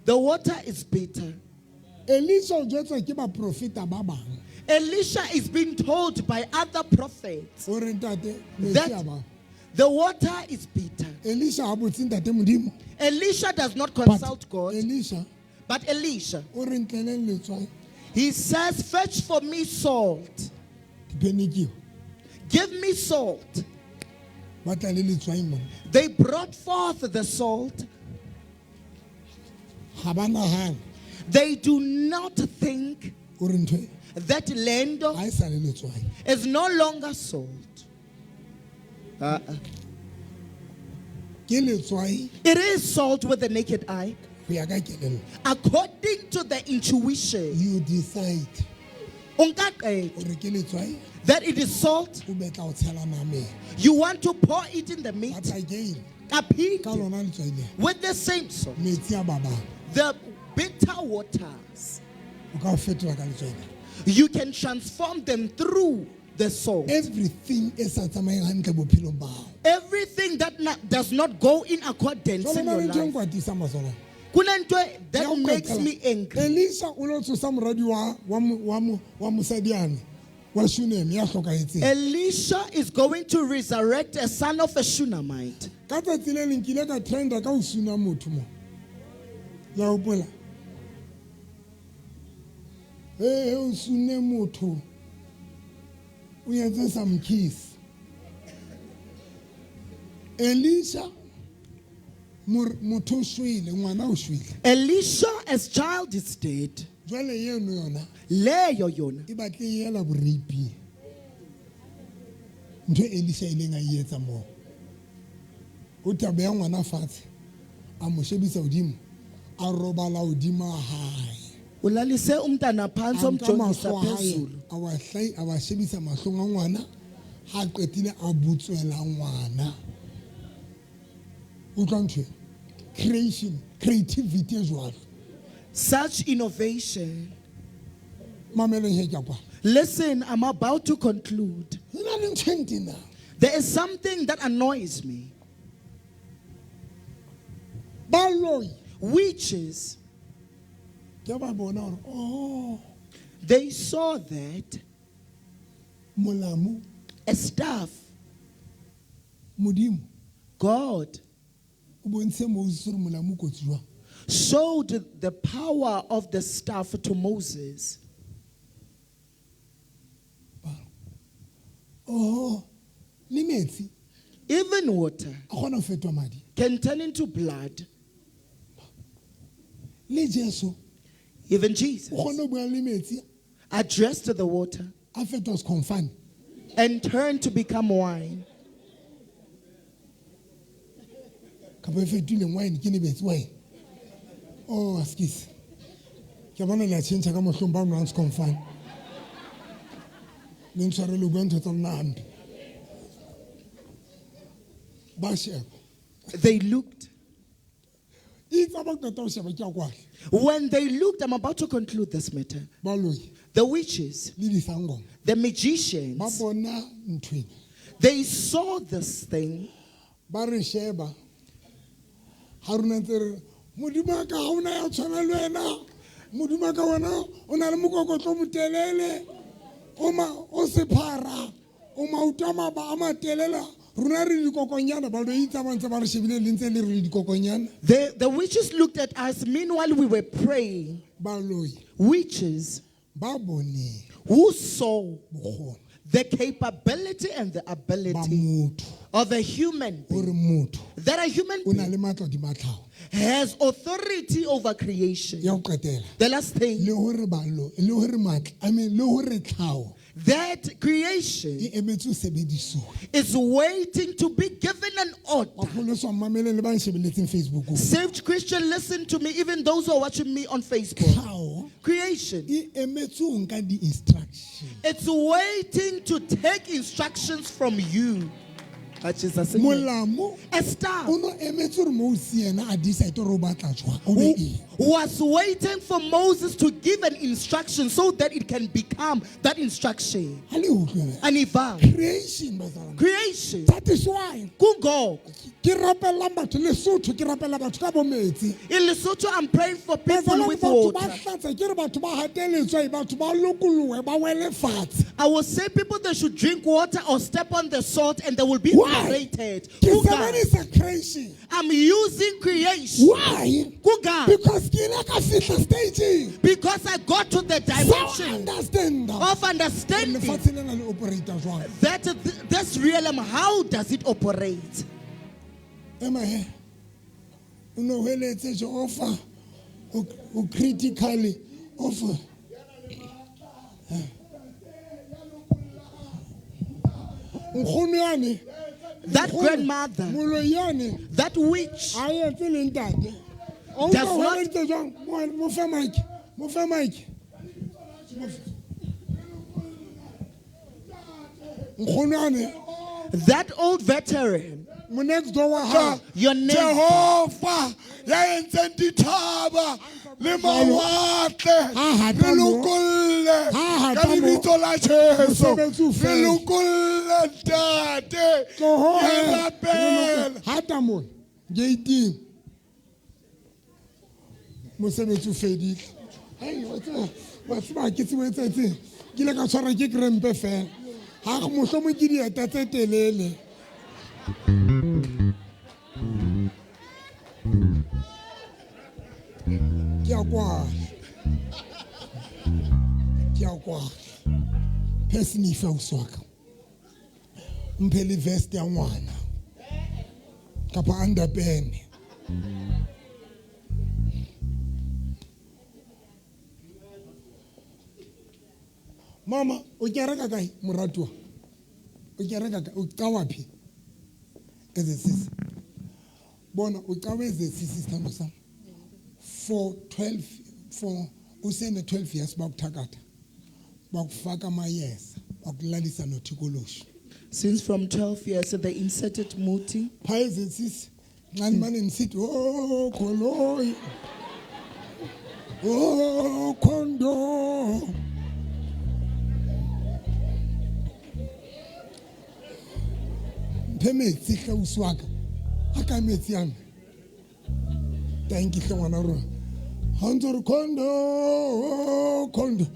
The water is bitter. Elisha o jwetswa ke baprofeta ba bang. Elisha is being told by other prophets O re ntate metsi that a baba. the water is bitter. Elisha ha botse ntate Modimo. Elisha does not But consult God, Elisha but Elisha, o re ntleleng letswai he says, Fetch for me salt. dipenekiwa. Give me salt. Ba tla le letswai mona. They brought forth the salt. Ha ba nahane They do not think hore ntho e that land ha e sa le letswai. is no longer salt. Ke letswai It is salt with the naked eye. ho ya ka kelello. According to the intuition, You decide o nka qeto hore ke letswai that it is salt, o betla ho tshela nameng. you want to pour it in the meat. But again, ka Kapite, lona letswai lena, with the same salt, metsi a babang the bitter waters, o ka o fetola ka letswai lena. you can transform them through the salt. Everything e sa tsamayeng hantle bophelong ba hao. Everything that does not go in accordance Jwale in na your le ntho e life. nkwatisang bazalwane. Kunento Ya that ho makes qetela, me angry. Elisha o lo tsosa moradi wa mosadiane wa Shunem ya hlokahetseng. Elisha is going to resurrect a son of a Shunammite. Ka tsatsi le leng ke ile ka trenda ka ho suna motho mo. La hopola? Hey, o sune motho. O etse some kiss. Elisha motho o shwele, ngwana o shwele. Elisha, as child, is dead. Jwale eno yona Leyo yona. e batle e ela boraping. Ntho e Elisha ileng a e etsa moo. O tla beya ngwana fatshe, a mo shebisa hodimo, a robala hodima hae. Ulalise umntana phansi A nka wamjongisa mahlo a hae, phezulu. a wa hlai- a wa shebisa mahlong a ngwana, ha a qetile a butswela ngwana. Utlwa ntho e? Creation, creativity e jwalo. Such innovation. Mameleng he ke a kwala. Listen, I'm about to conclude. Ho na le ntho e ntenang. There is something that annoys me. Baloi Witches, ke ba bona hore oh they saw that molamu a staff, Modimo God, o bontshe Moses hore molamu o kotsi jwang. showed the power of the staff to Moses. Oh le metsi Even water a kgona ho fetoha madi. can turn into blood. Le Jesu Even o Jesus kgona ho bua le metsi addressed the water a fetoha sekhonfane. and turned to become wine. Kapa e fetohile wine ke lebetse wine. Oh excuse. Ke bona le a tjhentjha ka mohlong ba nwang sekhonfane. Le ntshwarele ho bua ntho tsa lona hampe. Ba sheba. They looked. Itse ha ba qeta ho sheba ke a kwala. When they looked, I'm about to conclude this matter. Baloi The witches, le disangoma the ba magicians, bona nthwena. they saw this thing. Ba re sheba. Ha rona ntse re Modimo wa ka ha ona ya tshwana le wena. Modimo wa ka wena o na le mokokotlo o motelele. O ma o sephara. O maoto a maba a matelele. Rona re dikokonyana ba lo itse ba ntse ba re shebile le ntse le re dikokonyana. The witches looked at us. Meanwhile, we were praying. Baloi Witches ba boneng who saw bokgoni the capability and the ba ability motho of a human hore being, motho that a human o na being le matla hodima tlhaho. has authority over creation. Ya ho qetela. The last thing, Le hore balo le hore matla I mean le hore tlhaho that creation e emetse ho sebedisuwa. is waiting to be given an order. Bapholoswa mmameleng le ba nshebeletseng Facebookong. Saved Christian, listen to me, even those who are watching me on Facebook. Tlhaho Creation, e emetse ho nka di-instruction. it's waiting to take instructions from you. Ah, Jesus, amen. Molamo A staff o no emetse hore Moses yena a decide hore o batla jwang, o be who eng. was waiting for Moses to give an instruction so that it can become that instruction. Ha le utlwe. An event. Creation bazalwane. Creation. That is why Kungo. ke rapellang batho Lesotho ke rapella batho ka bo metsi. In Lesotho, I'm praying for people Bazalwane, with batho ba water. hlatsa ke re batho ba hateletswe, batho ba lokolohe, ba wele fatshe. I will say people they should drink water or step on the salt and they will be Why? liberated. Ke Kuga. sebedisa creation. I'm using creation. Why? Kuga. Because ke ile ka fihla stageng. Because I got to the So dimension understand of understanding lefatshe lena le operate jwang. that this realm, how does it operate? Ema he. O no hweletse Jehova o critically of Nkgono yane That nkgono, grandmother, moloi yane that witch, a etse le ntate. O Does utlwa not- hweleditse jwang? Mo fe mic. Mo fe mic. Nkgono yane that old veteran, mo next door wa hao. your neighbor, Jehova ya entseng dithaba le mawatle Ha hata re mo. lokolle Ha hata ka mo. lebitso la Jesu Mosebetsi o re fele. lokolle ntate Tloho ke he. rapela Hata mona gate-ing. Mosebetsi o fedile. Hei, wa tseba wa tseba ha ke tsebe ho etsahetseng. Ke ile ka tshwarwa ke krempe fela. Ha mohlomong ke dieta tse telele. Ke a kwala. Ke a kwala. Person efe ausi wa ka. Mphe le vest ya ngwana. Kapa underpene. Mama, o kereka kae moratuwa? O kereka kae? O qawaphi? As a sis. Bona ucaweze sisi sithando sami. For 12 for usene 12 years bakuthakatha. Bakufaka amayeza, bakulalisa nothikoloshi. Since from 12 years, they inserted muti. Phayeze sisi nxa nimane nisithi oh kholoyi. Oh khondo. Mphe metsi hle ausi wa ka. A kae metsi ana? Thank you hle ngwana rona. Ha o ntso re khondo, oh, khondo.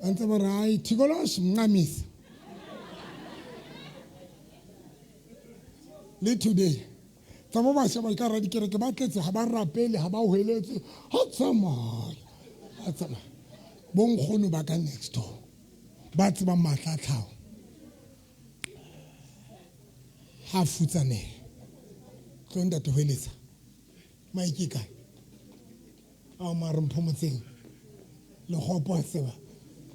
Ba ntse ba re hai thikoloshi mnqamisa. Le today tsa bo bašwa ba ka ra dikereke ba tletse ga ba rapele ga ba hweletse ga tsamaya ga tsamaya bonkgono ba ka next door ba tsebang maatla a tlhago ga futsanega tlo ntate hweletsa maike kae ao mare mpho motseng legopo a tseba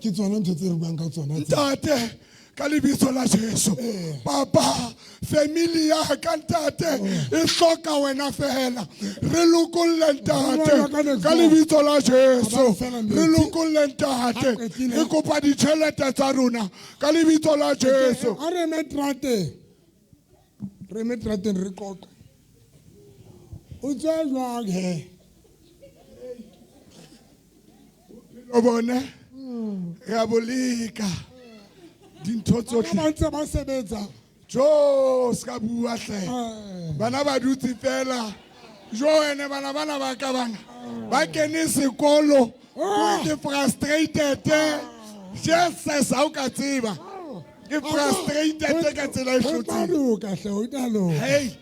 ke tsona ntho tse re buang ka tsona tse. Ntate ka lebitso la Jesu. Papa, family ya ka ntate e hloka wena fela. Re lokolle ntate ka lebitso la Jesu. Re lokolle ntate. Re kopa ditjhelete tsa rona ka lebitso la Jesu. A re eme terateng re eme terateng re qoqe o tswa jwang he O bone re a boleka dintho tsohle. ba ntse ba sebetsa Jo, ska bua hle. Bana ba dutse fela. Jo ene bana bana ba ka bana. Ba kene sekolo. Ko ke frustrated. Jesus ha o ka tseba. Ke frustrated ka tsela e Ho tla hlotseng. loka hle ho tla loka Hey.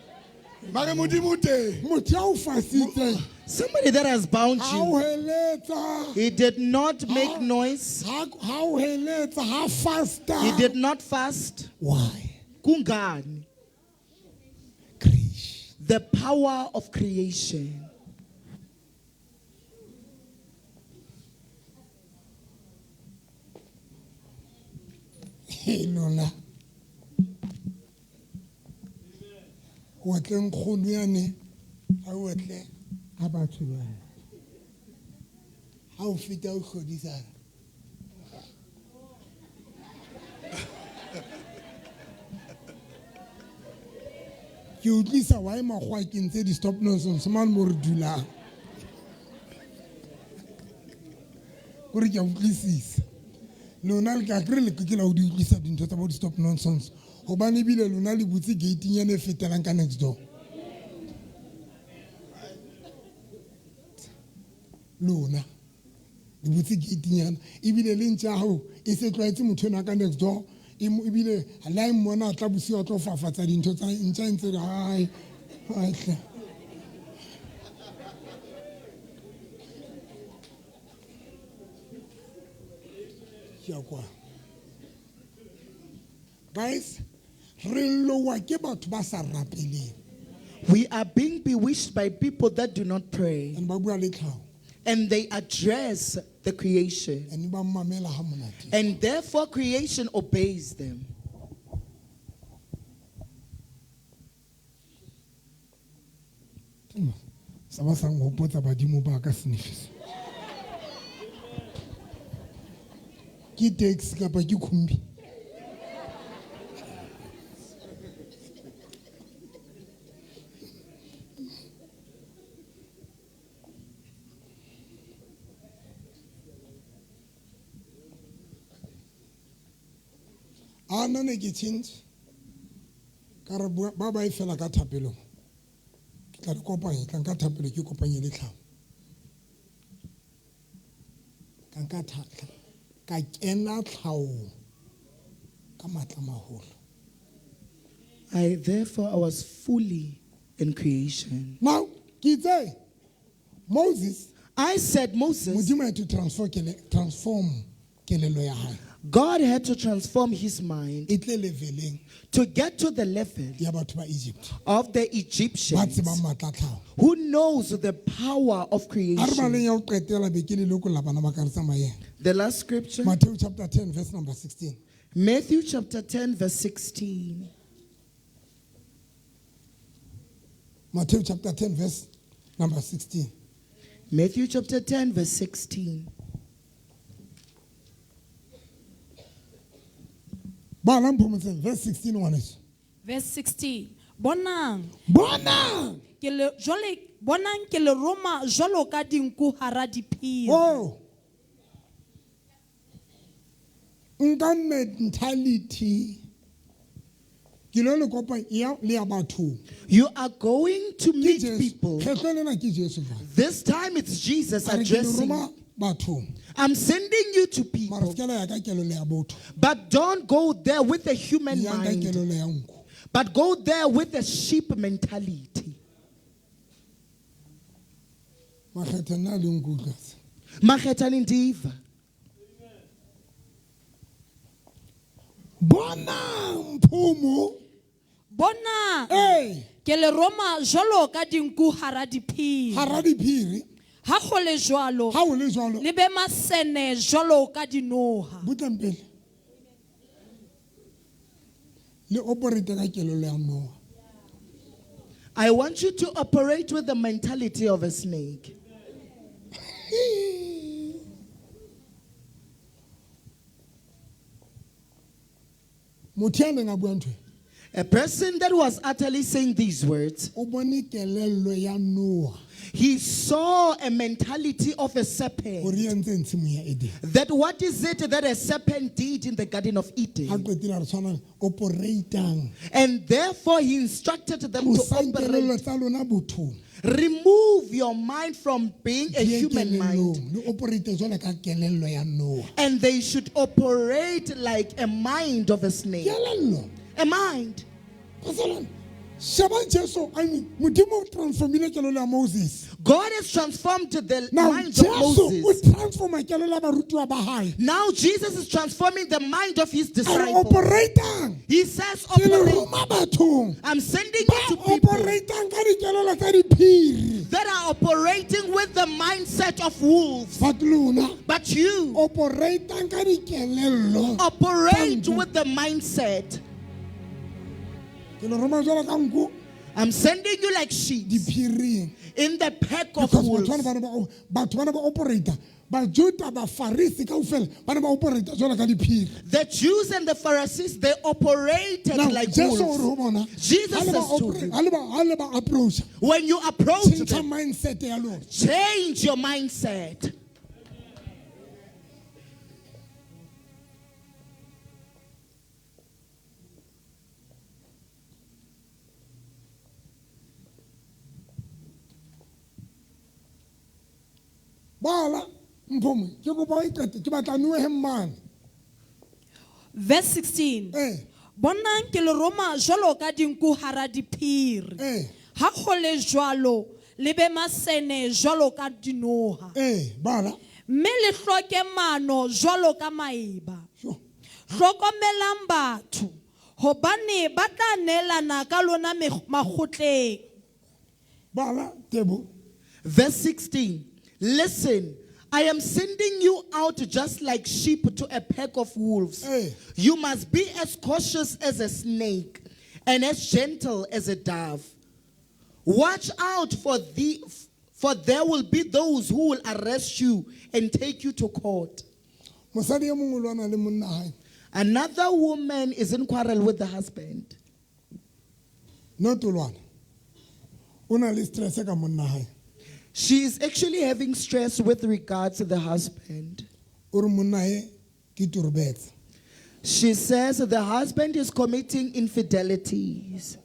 Mare Modimo o teng. motho ya o fasitseng Somebody that has bound ha o you, heletsa he did not make noise, ha o heletsa ha fasta he did not fast. Why? Kungani? Creation. The power of creation. He lona o tle nkgono yane ha o tle ha batho ba ha o feta o hlodisana ke utlwisa why makgowa ke ntse di-stop nonsense mane mo re dulang kore ke a utlwisisa lona le ka kry le ke la ho di utlwisa dintho tsa bo di-stop nonsense hobane ebile lona le butse gating ene e fetelang ka next door lona le butse gatenyana ebile le ntse ya hao e se tlwaetse motho ena ka next door ebile le ha e mmona a tla bosiu a tlo fafatsa dintho tsa ntja e ntse re hai hai hle. Ke ya kwa. Guys, re lowa ke batho ba sa rapeleng. We are being bewitched by people that do not pray. And ba bua le tlhaho. And they address the creation. And ba mamela ha monate. And therefore creation obeys them. Sa ba sa nghopotsa badimo ba ka senefiso. Ke taxi kapa ke khumbi? A nna ne ke change ka re ba ba e fela ka thapelong ke tla re kopanya, tla nka thapelo ke kopanye le tlhago ka nka thatla ka kena tlhaong ka matla maholo. I therefore I was fully in creation. Now ke itse Moses, I said Moses, Modimo had to transform kelello ya hae. God had to transform his mind E tle leveleng to get to the level ya batho ba Egypt. of the Ba Egyptians tsebang matla a tlhaho. who knows the power of A re creation. baleng ya ho qetela be ke le lokolla bana ba ka re tsamayeng. The last scripture, Matthew chapter 10 verse number 16. Matthew chapter 10 verse 16. Matthew chapter 10 verse number 16. Matthew chapter 10, verse 16. Bala Mphomotseng verse 16 ngwaneso. Verse 16. Bonang Bonang! ke le jwale bonang ke le roma jwalo ka dinku hara diphiri. Oh. Nka mentality. Ke lo le kopa ya le ya bathong. You are going to Ke meet Jesu. people. Kgetlo lena ke Jesu jwale. This time it's Jesus A re ke le addressing. roma bathong. I'm sending you to Mara people, se ke la ya ka kelello ya botho. but don't go there with a human Yang ka mind, kelello ya nku. but go there with a sheep mentality. Makgetha nna le nku utlwetse. Makgethane ndiva. Bonang Mphomo. Bonang Ee, ke le roma jwalo ka dinku hara diphiri. hara diphiri. Ha ho le jwalo Ha o le jwalo, le be masene jwalo ka dinoha. butleng pele. Le operate ka kelello ya noha. I want you to operate with the mentality of a snake. Motho ya neng a bua ntho e, A person that was utterly saying these words, o bone kelello ya noha he saw a mentality of a serpent. hore e entseng tshimong ya Eden. That what is it that a serpent did in the Garden of Ha Eden? qetile a re tshwana operatang. And therefore he instructed them to Tlosang kelello operate. tsa lona bothong. Remove your mind from being a Di ye human mind. kelellong. Le operate jwalo ka kelello ya noha. And they should operate like a mind of a snake. Kelello. A mind. Bazalwane, sheba Jesu, I mean, Modimo o transformile kelello ya Moses. God has transformed the Now mind of Jesu o Moses. transforma kelello ya barutiwa ba hae. Now Jesus is transforming the mind of his A re disciples. operatang. He says, Ke le operate. roma bathong. I'm sending Ba you to people operatang ka dikelello tsa diphiri. that are operating with the mindset of wolves. But lona But you operatang ka dikelello. operate with the mindset. Ke le roma jwalo ka nku I'm sending you like sheep diphiring. in the pack of Because batho wolves. bana ba ne ba batho ba ne ba operata. Bajuda, Bafarisi kaofela ba ne ba operata jwalo ka diphiri. The Jews and the Pharisees, they operated Now, like Jesu o re wolves. ho bona, Jesus ha le ba says to opera- you, ha le ba- ha le ba approach, when you approach tjhentjha them, mindset ya lona. change your mindset. Bala, Mphomo, ke kopa o e qete, ke batla nohe mmane. Verse 16. Eh. Bonang ke le roma jwalo ka dinku hara diphiri. Eh. Ha ho le jwalo le be masene jwalo ka dinoha. Eh, bala. Mme le hloke mano jwalo ka maeba. Sure. Hlokomelang batho hobane ba tla neelana ka lona makgotleng. Bala, Tebo. Verse 16 Listen, I am sending you out just like sheep to a pack of wolves. Hey. You must be as cautious as a snake and as gentle as a dove. Watch out for there will be those who will arrest you and take you to court. Mosadi e mong o lwana le monna hae. Another woman is in quarrel with the husband. Not o lwana. O na le stress ka monna hae. She is actually having stress with regards to the husband. O re monna hae ke turbetse. She says the husband is committing infidelities.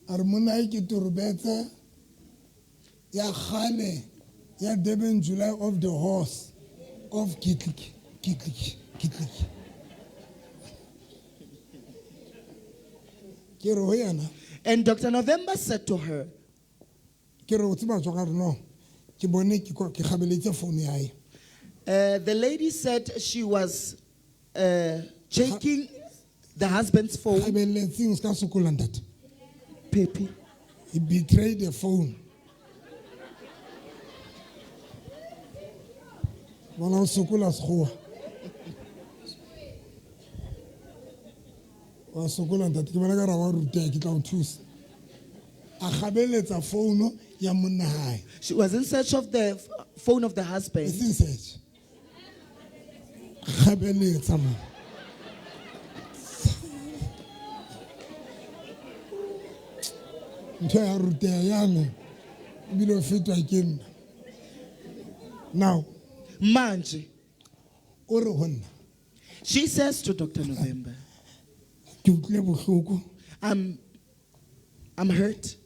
A re monna hae ke turbetse ya kgale ya Durban July of the horse of Kitlik Kitlik Kitlik. Ke re ho yena And Dr. November said to her, ke re o tseba jwang a re no ke bone ke ke kgabeletse phone ya hae. the lady said she was checking the husband's phone. Kgabeletseng se ka sokola ntate. Pepe. He betrayed the phone. Bona o sokola sekgowa. Wa sokola ntate ke bona ka ra wa ruteha ke tla o thusa. A kgabeletsa founu ya monna hae. She was in search of the phone of the E husband. seng search. Kgabeletsa man. Ntho ya ruteha yane ebile o fetwa ke nna. Now Manje, o re ho nna she says to Dr. November, ke utlwile bohloko I'm hurt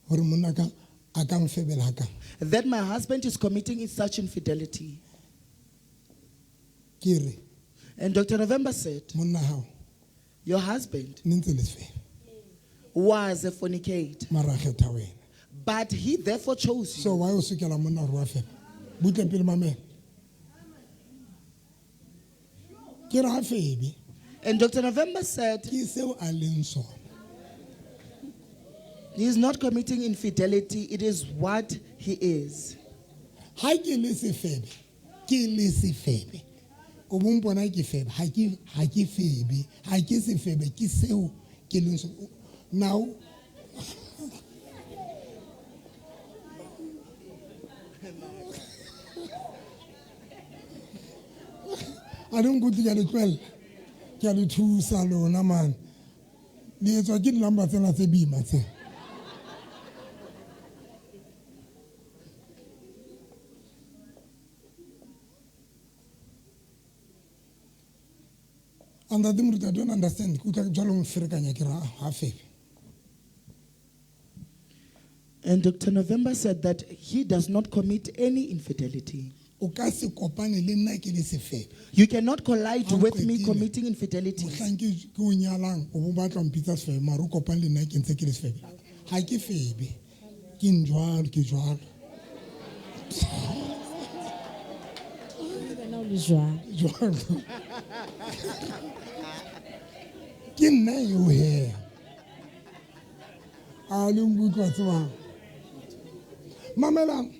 hore monna ka a ka mfebela hakang. that my husband is committing such infidelity. Ke re And Dr. November said, monna hao Your husband ne ntse le sefebe was a fornicator, mara a kgetha wena. but he therefore chose you. So why o sokela monna hore wa feba? Butle pele mamela. Ke re ha febe And Dr. November said, ke seo a leng sona. He is not committing infidelity, it is what he is. Ha ke le sefebe, ke le sefebe. O bo mpona ke feba, ha ke febe, ha ke sefebe ke seo ke leng sona. Now a le nkutlwe ke a le tlohella ke a le thusa lona mane le etswa ke di-number tsena tse boima tse. Ntate moruti, I don't understand. Ke utlwa jwalo o mferekanya ke re ha febe. And Dr. November said that he does not commit any infidelity. O ka se kopane le nna ke le sefebe. You cannot collide Ha o with me qetile. committing infidelity. Mohlang ke o nyalang o bo batla ho mpitsa sefebe mara o kopane le nna ke ntse ke le sefebe. Ha ke febe. Ke njwalo ke jwalo. Wena o le jwalo. Jwalo. Ke nna eo he. A le nkutlwa tsebang. Mamelang.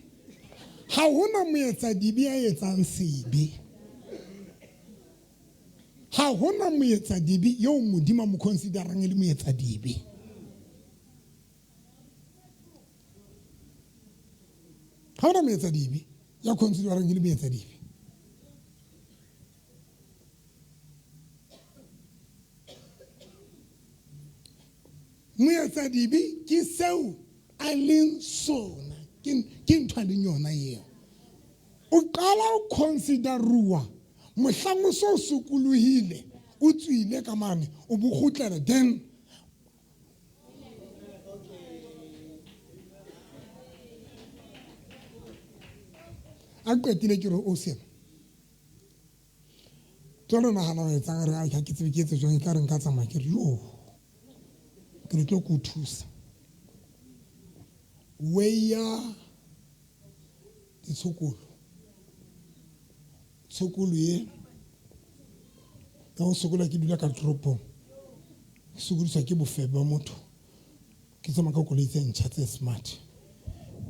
Ha hona moetsadibe ya etsang sebe. Ha hona moetsadibe eo Modimo a mo considerang e le moetsadibe. Ha hona moetsadibe ya considerang e le moetsadibe. Moetsadibe ke seo a leng sona, ke ntho a leng yona eo. O qala o consideruwa mohlang o so sokolohile, o tswile ka mane, o bo kgutlela then a qetile ke re o sena. Jwale o nahana ho etsang re ha ke tsebe ke etse jwang, e tla re nka tsamaya ke re yo. Ke re tlo ko thusa. Weya ditshokolo. Tshokolo e ka ho sokola ke dula ka toropong. Ke sokodiswa ke bofebe ba motho. Ke tsamaya ka koloi tse ntjha tse smart.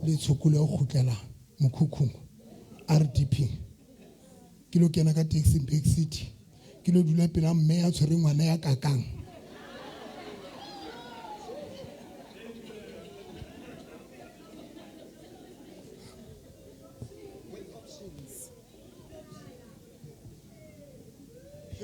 Le tshokolo ya ho kgutlela mokhukhung RDP. Ke lo kena ka taxi Big City. Ke lo dula pela mme ya tshwereng ngwana ya kakang.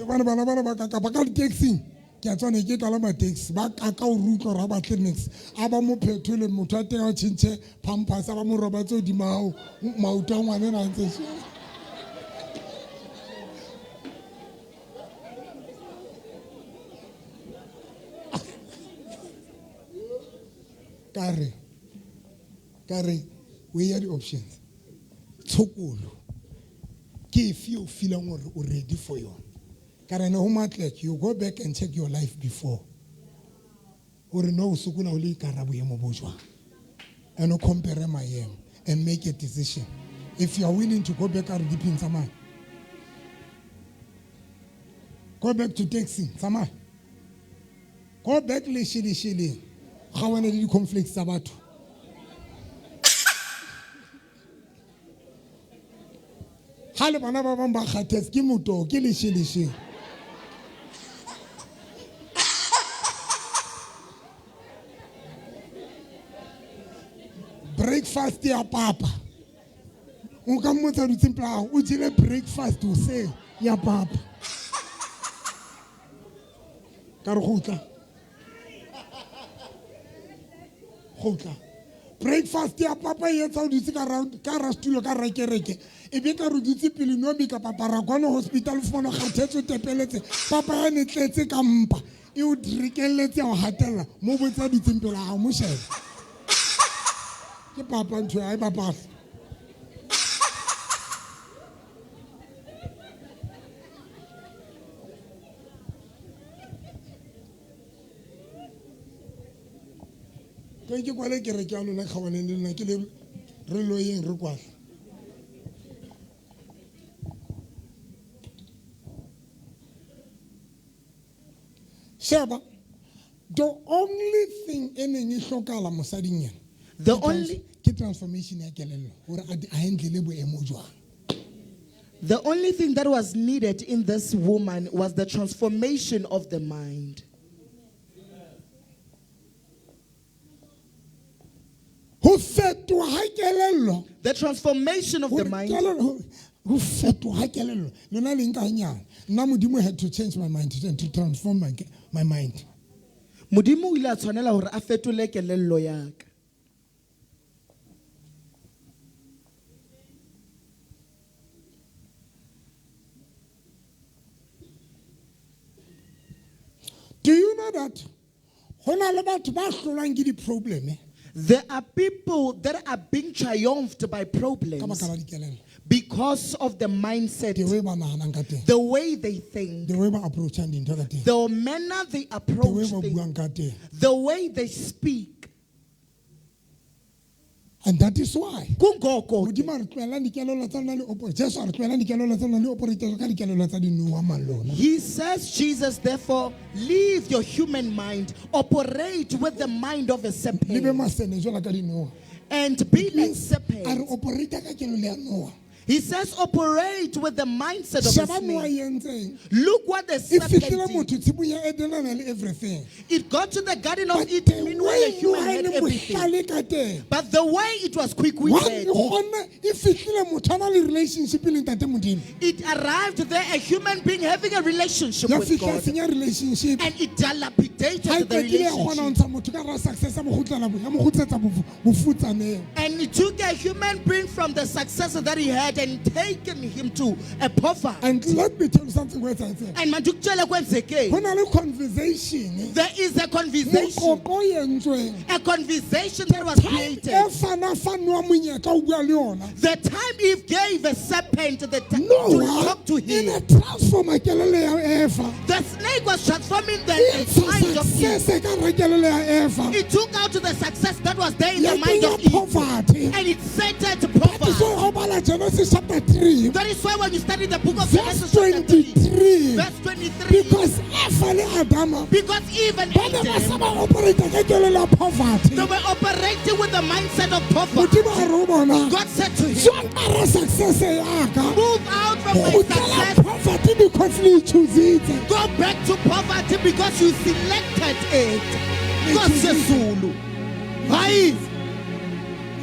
Bana bana bana ba kaka ba ka di-taxing. Ke a tswana ke kalama taxi ba kaka o re utlwa hore ha batle niks. A ba mo phethole motho wa teng a tjhentjhe pampers, a ba mo robatse hodima hao, maoto a ngwana ena a ntse tjhe. Ka re, we ya di-options. Tshokolo ke efe o feelang hore o ready for yona? Ka re, no, ho Matlek, you go back and check your life before. Hore no o sokola o le ka boemo bo jwang. And o compare maemo and make a decision. If you are willing to go back RDP, tsamaya. Go back to taxi, tsamaya. Go back le shele. Ga wena le di-conflicts tsa batho. Ha le bana ba bang ba kgathetse ke motoho ke lesheleshele. Breakfast ya papa. O ka mmotsa dutseng pela hao, o jele breakfast hoseng ya papa. Ka re kgutla. Kgutla. Breakfast ya papa e etsa o dutse ka hara setulo ka hara kereke. E be ka re o dutse pele Nomi kapa Baragwana Hospital o fumana o kgathetse o tepeletse. Papa ya ne tletse ka mpa. E o rekelletse ya o hatella. Mo botse a dutseng pela hao, mo shebe. Ke papa ntho ya e bapala. Ke kwale kereke ya lona kgabaneng le nna ke le re loyeng re kwala. Sheba, the only thing e neng e hlokahala mosading yena The only ke transformation ya kelello hore a handle boemo jwang. The only thing that was needed in this woman was the transformation of the mind. Ho fetoha ha kelello. The transformation of the Hore mind. kelello, ho fetoha ha kelello. Lona le nka hanyane. Nna Modimo had to change my mind and to transform my mind. Modimo o ile a tshwanela hore a fetole kelello ya ka. Do you know that ho na le batho ba hlolwang ke di-problem, eh? There are people that are being triumphed by problems Ka baka la dikelello. because of the mindset, The way ba nahanang ka teng. the way they think, The way ba approachang dintho ka teng. the manner they The way approach ba things, buang ka teng. the way they speak. And that is why Kungoko. Modimo a re tlohelang dikelello tsa lona le Jesu a re tlohelang dikelello tsa lona le operate ka dikelello tsa dinoha mang lona. He says, Jesus, therefore, leave your human mind, operate with the mind of a serpent. Le be masene jwalo ka dinoha. And be like Means, a re serpents. operate ka kelello ya noha. He says, operate with the mindset of a Sheba noha snake. e entseng. Look what the E serpent fihlile did. motho tshimong ya Eden a na le everything. It got to the Garden of But Eden, the meanwhile, way the human noha e had leng everything. bohlale ka teng. But the way it was quick-witted, One, e kgona, e fihlile motho a na le relationship le Ntate Modimo. it arrived there a human being having a relationship Ya with fihla God. senya relationship. And it dilapidated Ha e the qetile ya kgona ho relationship. ntsha motho ka hara success ya mo kgutlela bo-, ya mo kgutlisetsa bofutsaneng. And it took a human being from the success that he had and taken him to a poverty. And let me tell you something ho etsahetseng. And mandikutshele kwenzeke. Ho na le conversation. There is a conversation. Moqoqo o entsweng. A conversation that was Time created. e fana fanoa monyetla ho bua le yona. The time Eve gave a serpent the to Noah talk to e him, ne transforma kelello ya Eva. the snake was transforming the E ntsha mind of Eve. success ka hara kelello ya Eva. It took out the success that was there in Ya the mind kenya of Eve. poverty. And it set it That is poverty. why ho bala Genesis chapter 3, That is why when you study the book of verse Genesis chapter 3, 23, verse 23, because Eva le Adama because Eve and ba ne ba sa Adam, ba operate ka kelello ya poverty. they were operating with the mindset of poverty. Modimo a re ho bona, God said to him, Tswang ka hara success ya ka. move out from my Kgutlela success. poverty because le e choositse. Go back to poverty because you selected it. Nkosi Hayi,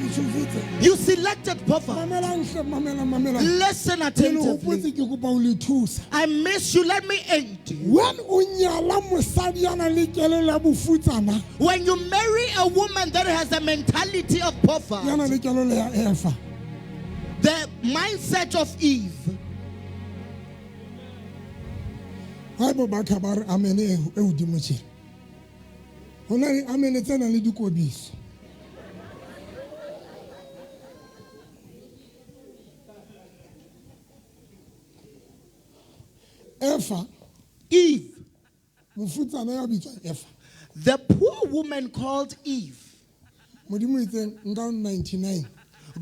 Le choositse. you selected poverty. Mamelang hle, mamelang, mamelang. Listen Ke le attentively. hopotse ke kopa ho le thusa. I miss you. Let me aid you. When o nyala mosadi ya nang le kelello ya bofutsana, When you marry a woman that has a mentality of ya nang poverty, le kelello ya Eva. the mindset of Eve. Haeba ba kha ba re amen e hodimo tjena. Ho na le amen tse nang le dikobiso. Eva, Eve, mofutsana ya bitswang Eva. the poor woman called Eve. Modimo o itse nka 99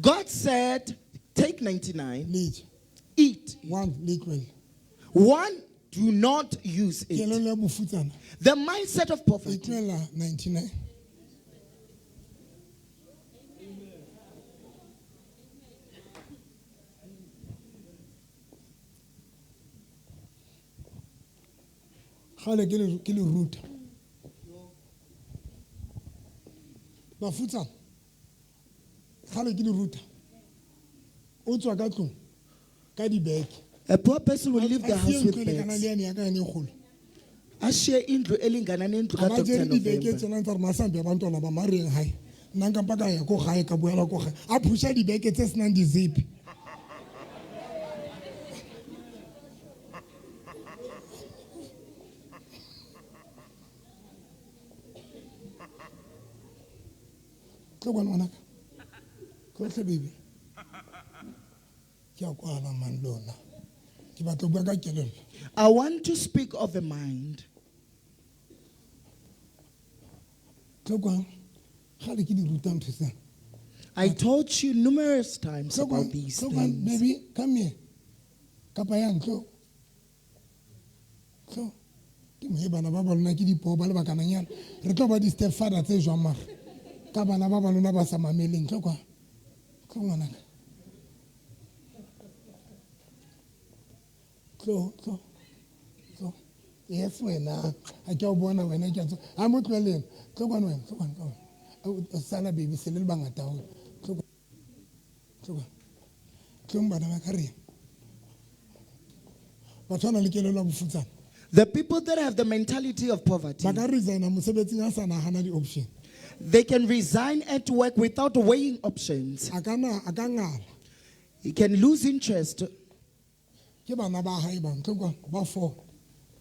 God said, take 99, le je. eat. One le tlohelle. One, do not use it. Kelello ya bofutsana The mindset of e poverty. tlohella 99. Kgale ke le ke le ruta. Bafutsana. Kgale ke le ruta. O tswa ka tlung ka dibeke. A poor person will leave the A house siye with ntlo e lekanang bags. le yane ya ka yane e kgolo. Ashiye indlu elingana nendlu A ba kaDr. jere dibeke November. tsena tsa re masambe ya bantwana ba mareng hae. Nna nka mpa ka ya ko gae ka boela ko gae. A phusha dibeke tse senang di-zip. Tlo kwano ngwanaka. Tlohle baby. Ke a kwala man le lona. Ke batla ho bua ka kelello. I want to speak of a mind. Tlo kwano. Kgale ke di ruta ntho tsena. I taught you numerous times Tlo about kwano, these tlo kwano, things. baby, come here. Kapa yang tlo. Tlo. Ke mohe bana ba ba lona ke dipoo ba le bakananyana. Re tlo ba di-step father tse jwang mara. Ka bana ba ba lona ba sa mameleng. Tlo kwa. Tlo ngwanaka. Tlo, tlo. Tlo. Yes wena. Ha ke a o bona wena ke a tswa. Ha mo tlohele yena. Tlo kwano wena, tlo kwano, tlo kwano. O sala baby se le le bangata haholo. Tlo kwano. Tlo kwano. Tlong bana ba ka re. Batho ba nang le kelello ya bofutsana. The people that have the mentality of poverty, Ba ka resigna mosebetsing a sa nahana di-option. they can resign at work without weighing options. A ka na a ka ngala. He can lose interest. Ke bana ba hae bang tlo kwano ba four.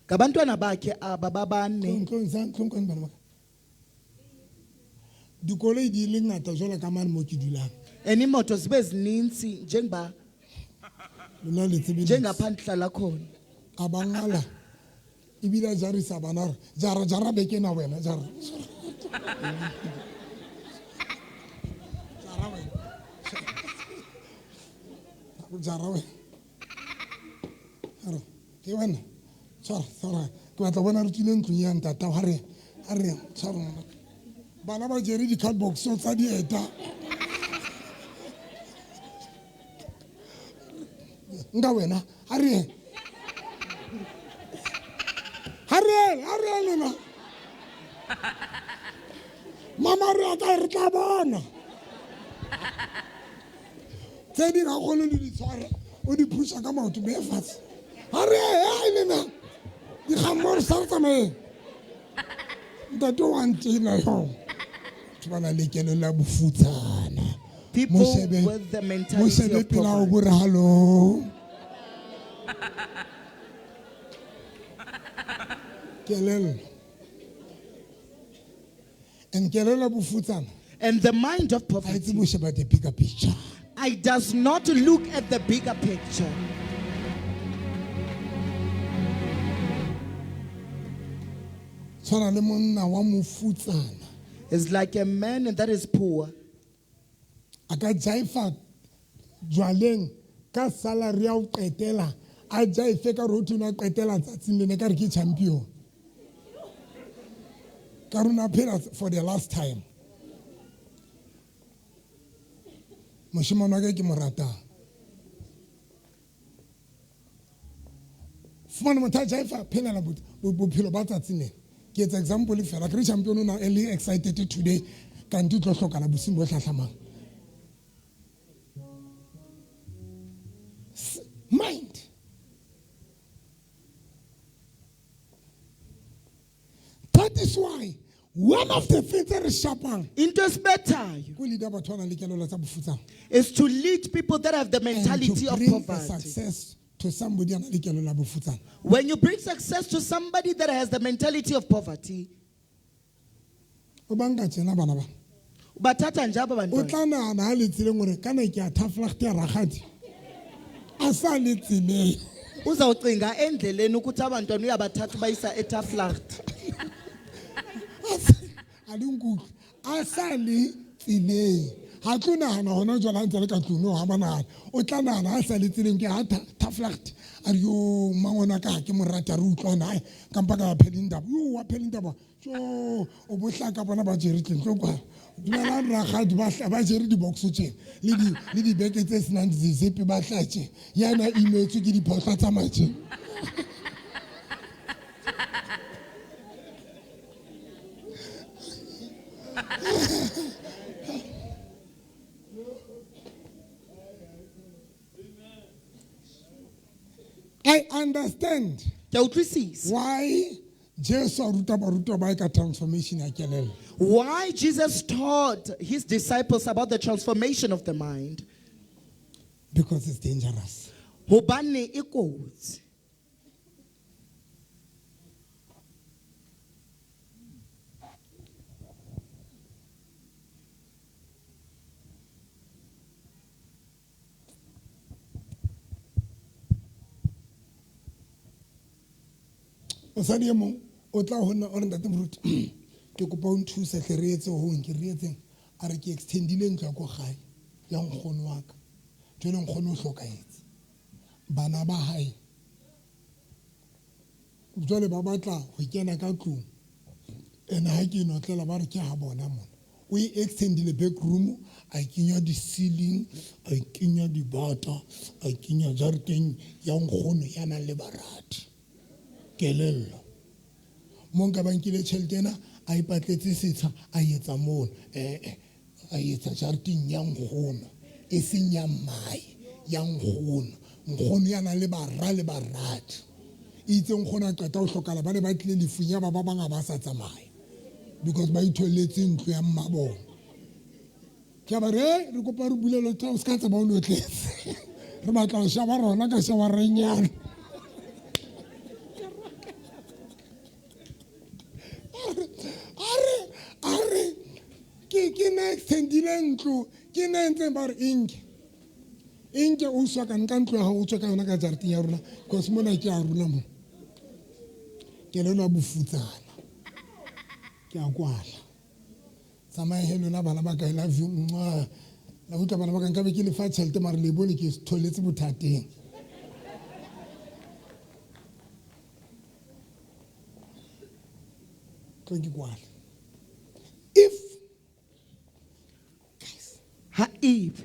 Ngabantwana bakhe aba babane. Tlong tlong sang tlong kwano bana ba ka. Dikoloi di le ngata jwalo ka mane mo ke dulang. And imoto zibe zininzi njengoba Lona le tsebe njengapha ndihlala khona. A ba ngala. Ebile a jarisa bana a re jara jara beke ena wena jara. Jara wena. Jara wena. A re, ke wena. Tshwara tshwara. Ke batla ho bona re tswile ntlong ya ntatao ha re ha re tshwara ngwana. Bana ba jere di-cardbox tsa dieta. Nka wena ha re ha re ha re lena. Mama re a tla re tla bona. Tse ding ha kgone le di tshwara o di phusha ka maoto be fatshe. Ha re ha lena. Dikgammo re sa re tsamayeng. Ntate wa ntena yo. Batho ba na le kelello ya bofutsana. People Mo shebe- with the mo mentality shebe of pela o poverty. bo re hallo. Kelello. And kelello ya bofutsana And the mind of ha e poverty, tsebe ho sheba the bigger picture. I does not look at the bigger picture. Tshwana le monna wa mofutsana. It's like a man that is poor. A ka jaifa jwaleng ka salary ya ho qetela, a jaife ka road a qetela tsatsing lena ka re ke champion. Ka rona phela for the last time. Moshemane wa ka ke mo ratang. Fumana motho a jaifa phelela bophelo ba tsatsing lena. Ke etsa example fela, ke re champion o na e le excited today, kante o tlo hlokala bosiung bo hlahlamang. Mind. That is why one of the things that re shapang Into esibethayo ko leader batho ba nang le kelello tsa bofutsana. is to lead people that have the And to mentality of bring a poverty. success to somebody a nang le kelello ya bofutsana. When you bring success to somebody that has the mentality of poverty, O banka tjena bana ba. bathatha nje aba O bantwana. tla nahana ha le tseleng hore kana ke a Taflacht ya rakgadi. A sa le tseleng. Uzawucinga endleleni ukuthi abantwana uyabathatha ubayisa eTaflacht. A le nkutlwe. A sa le tseleng. Ha tlo nahana hona jwale ha ntse a le ka tlung, no, ha ba nahana. O tla nahana ha sa le tseleng ke ha Taflacht. A re, yo, mmangwana ka ha ke mo rata, re utlwana, ai, ka mpa ka ya Pelindaba. Yo, wa Pelindaba. Jo, o bo hlaka bona ba jere tleng, tlo kwa. Dumelang rakgadi, ba ba jere di-box tjena, le le dibeke tse senang dizipi ba tla tje. Yana imetswe ke diphohla tsa matje. I understand Ke a utlwisisa. why Jesu a ruta barutwa ba hae ka transformation ya kelello. Why Jesus taught his disciples about the transformation of the mind. Because it's dangerous. Hobane e kotsi. Mosadi e mong o tla ho nna o re, ntate moruti, ke kopa o nthuse hle re etse hong ke re etseng. A re ke extendile ntlo ya ko gae ya nkgono wa ka, jwale nkgono o hlokahetse, bana ba hae jwale ba batla ho kena ka tlung, ene ha ke notlela ba re ke ha bona mona. O e extendile back room, a kenya di-ceiling, a kenya dibata, a kenya jareteng ya nkgono ya nang le barati. Kelello mo nka ba nkile tjhelete ena a ipatletse setsha a etsa mono, ee a etsa jareteng ya nkgono, e seng ya mmae, ya nkgono, nkgono ya nang le bara le baradi. Itse nkgono a qeta ho hlokahala, ba ne ba tlile lefung ya ba ba bang ha ba sa tsamaya because ba itholetse ntlo ya mmabona. Ke a ba re re kopa re bulele o se ka tsamaya o notletse, re batla ho shaba rona ka shawarenyana. A re ke na extendile ntlo, ke na entseng, ba re enke enke o swa ka nka ntlo ya gago o tswe ka yona ka jareteng ya rona, because mona ke a rona mo. Kelello ya bofutsana. Ke a kwala. Tsamaya he lona bana ba ka, I love you. Mwah. La utlwa bana ba ka, nkabe ke lefa tjhelete mare le bone ke tholetse bothateng. Tlo ke kwale. If guys, Ha ebe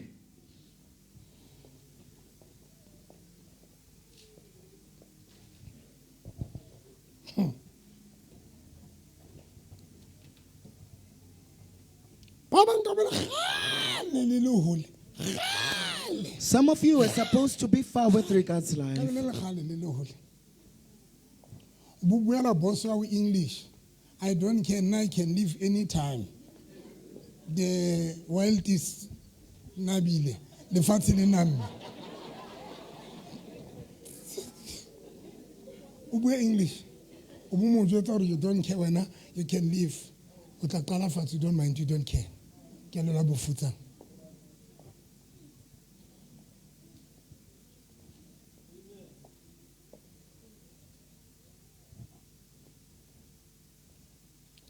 ba bang ka bona kgale le le hole. Kgale. Some of you are supposed to be far with regards Ka life. le le kgale le le hole. Bo buela boss wa English. I don't care, now I can leave anytime. The world is nabile. Lefatshe le namme. O bua English. O bo mo jwetsa hore you don't care wena, you can leave. O tla qala fatshe, you don't mind, you don't care. Kelello ya bofutsana.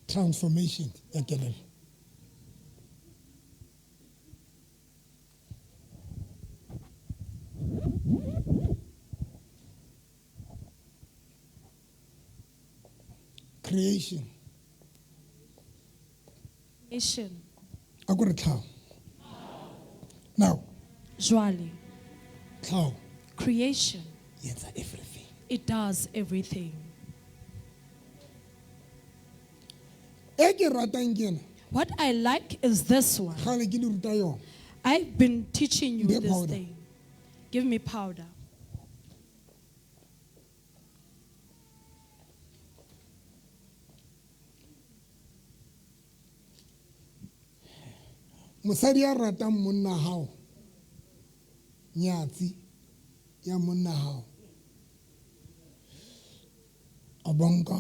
Transformation ya kelello. Creation. Creation. A ko re tlhago. Now, Jwale. tlhago. Creation. E etsa everything. It does everything. E ke ratang ke ena. What I like is this one. Kgale ke le ruta yona. I've been teaching you Mphe this powder. thing. Give me powder. Mosadi ya ratang monna hao, nyatsi ya monna hao, a banka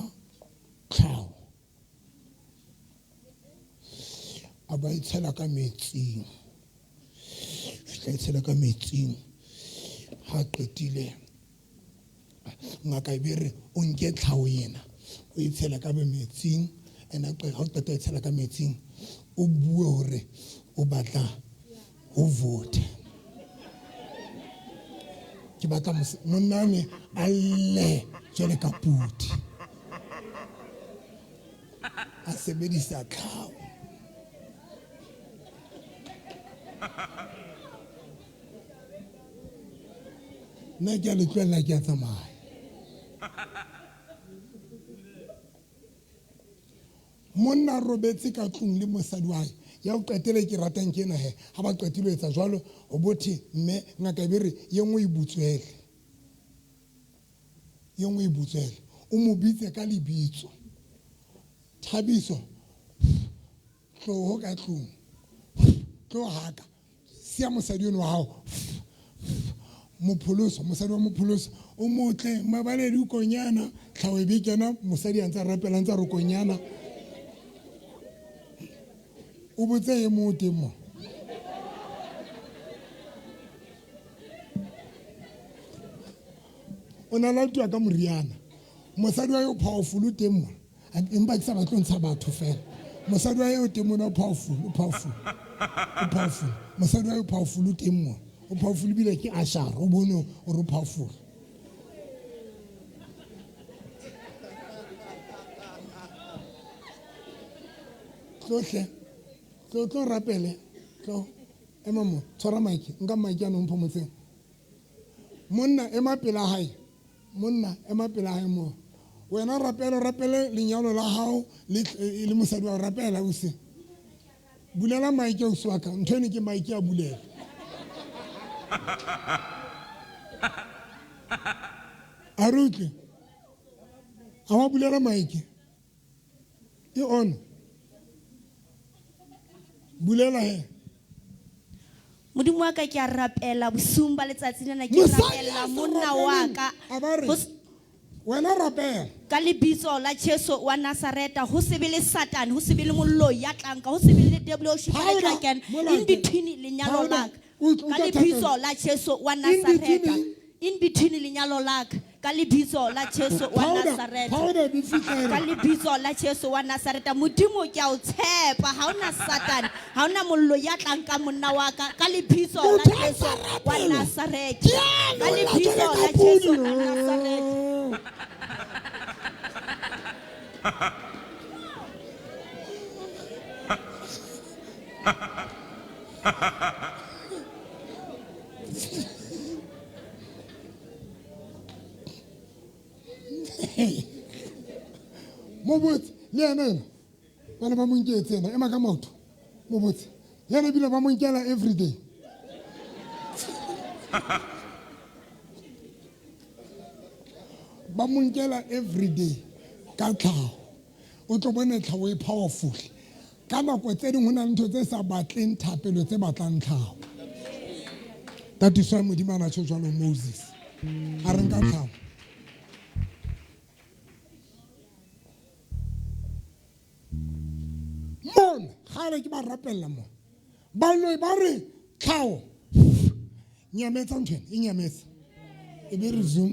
tlhago, a ba e tshela ka metsing, fihla e tshela ka metsing, ha qetile ngaka e be re o nke tlhago ena o e tshela ka metsing, and ha o qeta e tshela ka metsing, o bue hore o batla ho vote. Ke batla monna me a lle jwale ka pudi. A sebedisa tlhago. Nna ke a le tlohella, ke a tsamaya. Monna robetse ka tlung le mosadi wa hae. Ya ho qetela ke ratang ke ena he. Ha ba qetile ho etsa jwalo, ho bothe mme ngaka e be re ye nngwe e butswele. E nngwe e butswele. O mo bitse ka lebitso. Thabiso, tloho ka tlung. Tlo haka. Siya mosadi ono wa hao. Mopholoso, mosadi wa mopholoso o motle, mabaledi o konyana, tlhaho e be kena, mosadi a ntse a rapela, a ntse a re konyana. O botse e mong o teng mo. O na latuwa ka moriana. Mosadi wa yo powerful o teng mo. Empa ke sa batle ho ntsha batho fela. Mosadi wa eo teng mona o powerful, o powerful. O powerful. Mosadi wa eo powerful o teng mona. O powerful ebile ke ashara, o bone hore o powerful. Tlo hle. Tlo tlo rapele. Tlo. Ema mo, tshwara mic. Nka mic ya no mpho motseng. Monna ema pela hae. Monna ema pela hae mo. Wena rapela, rapele lenyalo la hao le le mosadi wa rapela o se. Bulela mic o wa ka. Ntho ene ke mic ya bulela. A re utlwe. A wa bulela mic. E on. Bulela he. Modimo wa ka ke a rapela bosiung ba letsatsi lena ke Mosadi rapella a sa monna wa rapeleng, ka a ba re, Ho s- Wena rapela. ka lebitso la Jesu wa Nazareta ho se be le Satane ho se be le moloi ya tlang ka ho se be le devil worship e tla Powder, kena molate. in between lenyalo Powder. la ka O- o ka tla lebitso thapela. la Jesu wa In between Nazareta eng? in between lenyalo la ka ka lebitso la Jesu wa Powder, Nazareta powder be fihla e ka re. lebitso la Jesu wa Nazareta modimo ke a o tshepa ha ona Satane ha ona mollo ya tlang ka monna wa ka ka lebitso la Motho a Jesu sa wa rapelwa. Nazareta Ke a ka lola lebitso jwale ka la Jesu podi. wa Nazareta Mo botse le ena ena bana ba mo nketse ena ema ka maoto mo botse le ena ebile ba mo nkela everyday ba mo nkela everyday ka tlhago o tlo bone tlhago e powerful ka nako tse dingwe ho na le ntho tse sa batleng thapelo tse batlang tlhago. That is why Modimo a na tjho jwalo Moses a re nka tlhago. Mona gale ke ba rapella mo baloi ba re tlhago nyametsa ntho ena e nyametse e be re zoom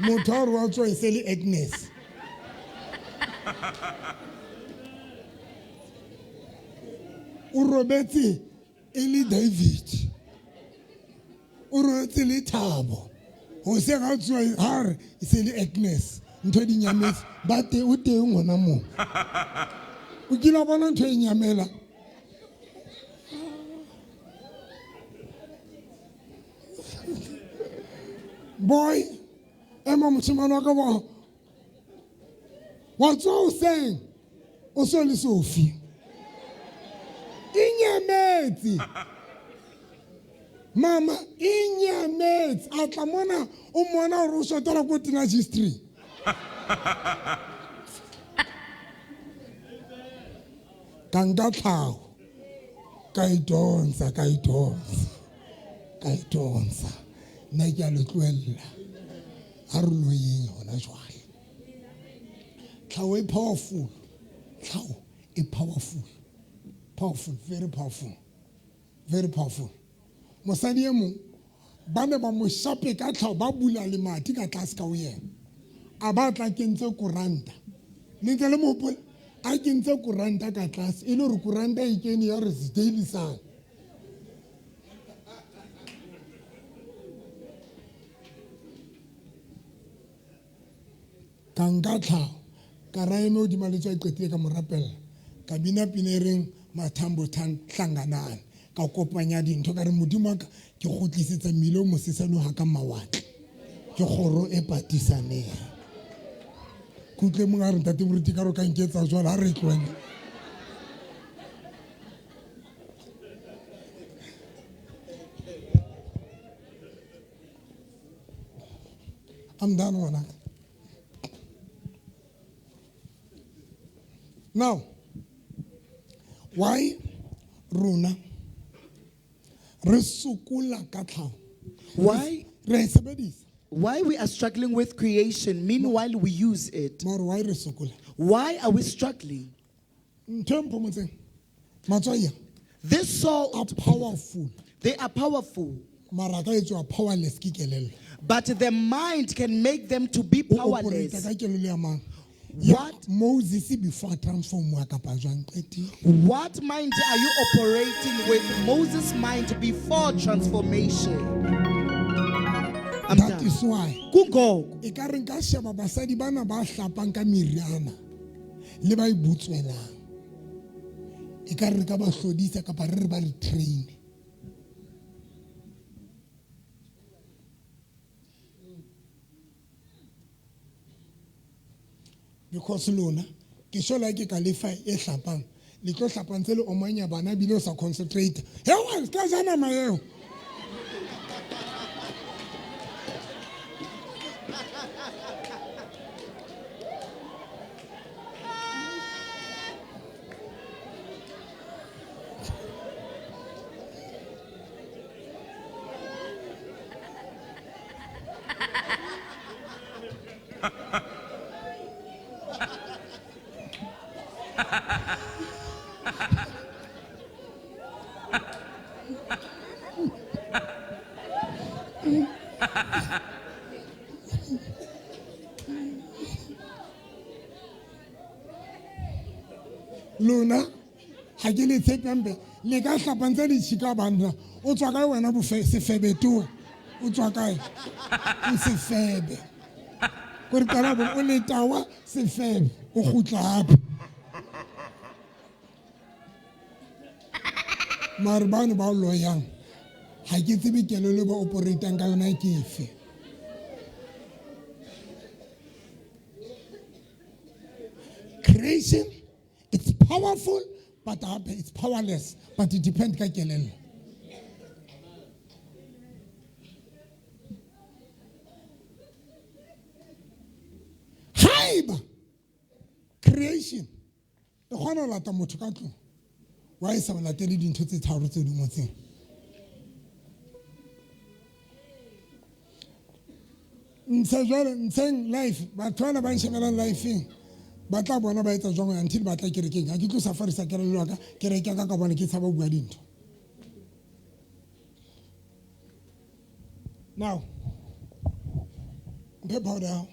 motho a re wa tswa e se le Agnes o robetse e le David o robetse le Thabo hoseng ha tsoha ha re e se le Agnes ntho e di nyametse ba te o teng hona moo o kile wa bona ntho e nyamela boy ema moshemane wa ka wa wa tsoha hoseng o so le Sophie e nyametse mama e nyametse a tla mona o mona gore o shotela ko tena G-string ka nka tlhago ka e donsa ka e donsa ka e donsa nna ke a le tlohella ha re loyeng hona jwale tlhago e powerful tlhago e powerful powerful very powerful very powerful mosadi e mong ba ne ba mo shape ka tlhago ba bula lemati ka tlase ka ho yena a ba tla kentse koranta le ntse le mo hopola a kentse koranta ka tlase e le hore koranta e kene ya re Daily Sun ka nka tlhago ka ra eme hodima letswai qetile ka mo rapella ka bina pina e reng mathambo hlanganane ka kopanya dintho ka re modimo wa ka ke kgutlisetsa mmile o mosesane o ha ka mawatle ke kgoro e patisaneng ke utlwe mong a re ntate moruti ka re o ka nketsa jwalo ha re tlohele I'm done ngwanaka. Now, why rona re sokola ka tlhago? Why Re e sebedisa. why we are struggling with creation meanwhile we use it? Mare why re sokola? Why are we struggling? Ntho e mphomotseng, matswai a This are salt, powerful. they are powerful, Mara a ka etsuwa powerless ke kelello. but the mind can make them to be O operate powerless. ka kelello ya mang? Ya What? Moses before a transform-wa kapa jwang qetile. What mind are you operating with? Moses' mind before transformation. I'm That done. is why Kungoko. e ka re nka sheba basadi bana ba hlapang ka meriana le ba e butswelang e ka re ka ba hlodisa kapa re re ba re train. Because lona ke sure like ke ka lefa e hlapang le tlo hlapang tse le omanya bana ebile o sa concentrate. He wa se ka ja nama eo. Lona ha ke le tshepempe le ka hlapang tse di tšhika banna o tswa kae wena sefebetoa o tswa kae o sefebe kore qala bona o letawa sefebe o kgutla hape mare bane ba o loyang ha ke tsebe kelello ba operatang ka yona ke efe. Creation, it's powerful, but hape it's powerless, but it depends ka kelello. Haeba creation e kgona ho lata motho ka tlung, wa e sa o latele dintho tse tharo tse di ngotseng. Ntshe jwale, ntsheng life, batho bana ba nshebelang lifeng ba tla bona ba etsa jwang until ba tla kerekeng. Ha ke tlo safarisa kelello ya ka, kereke ya ka ka hobane ke tshaba ho bua dintho. Now, mphe powder ya hao.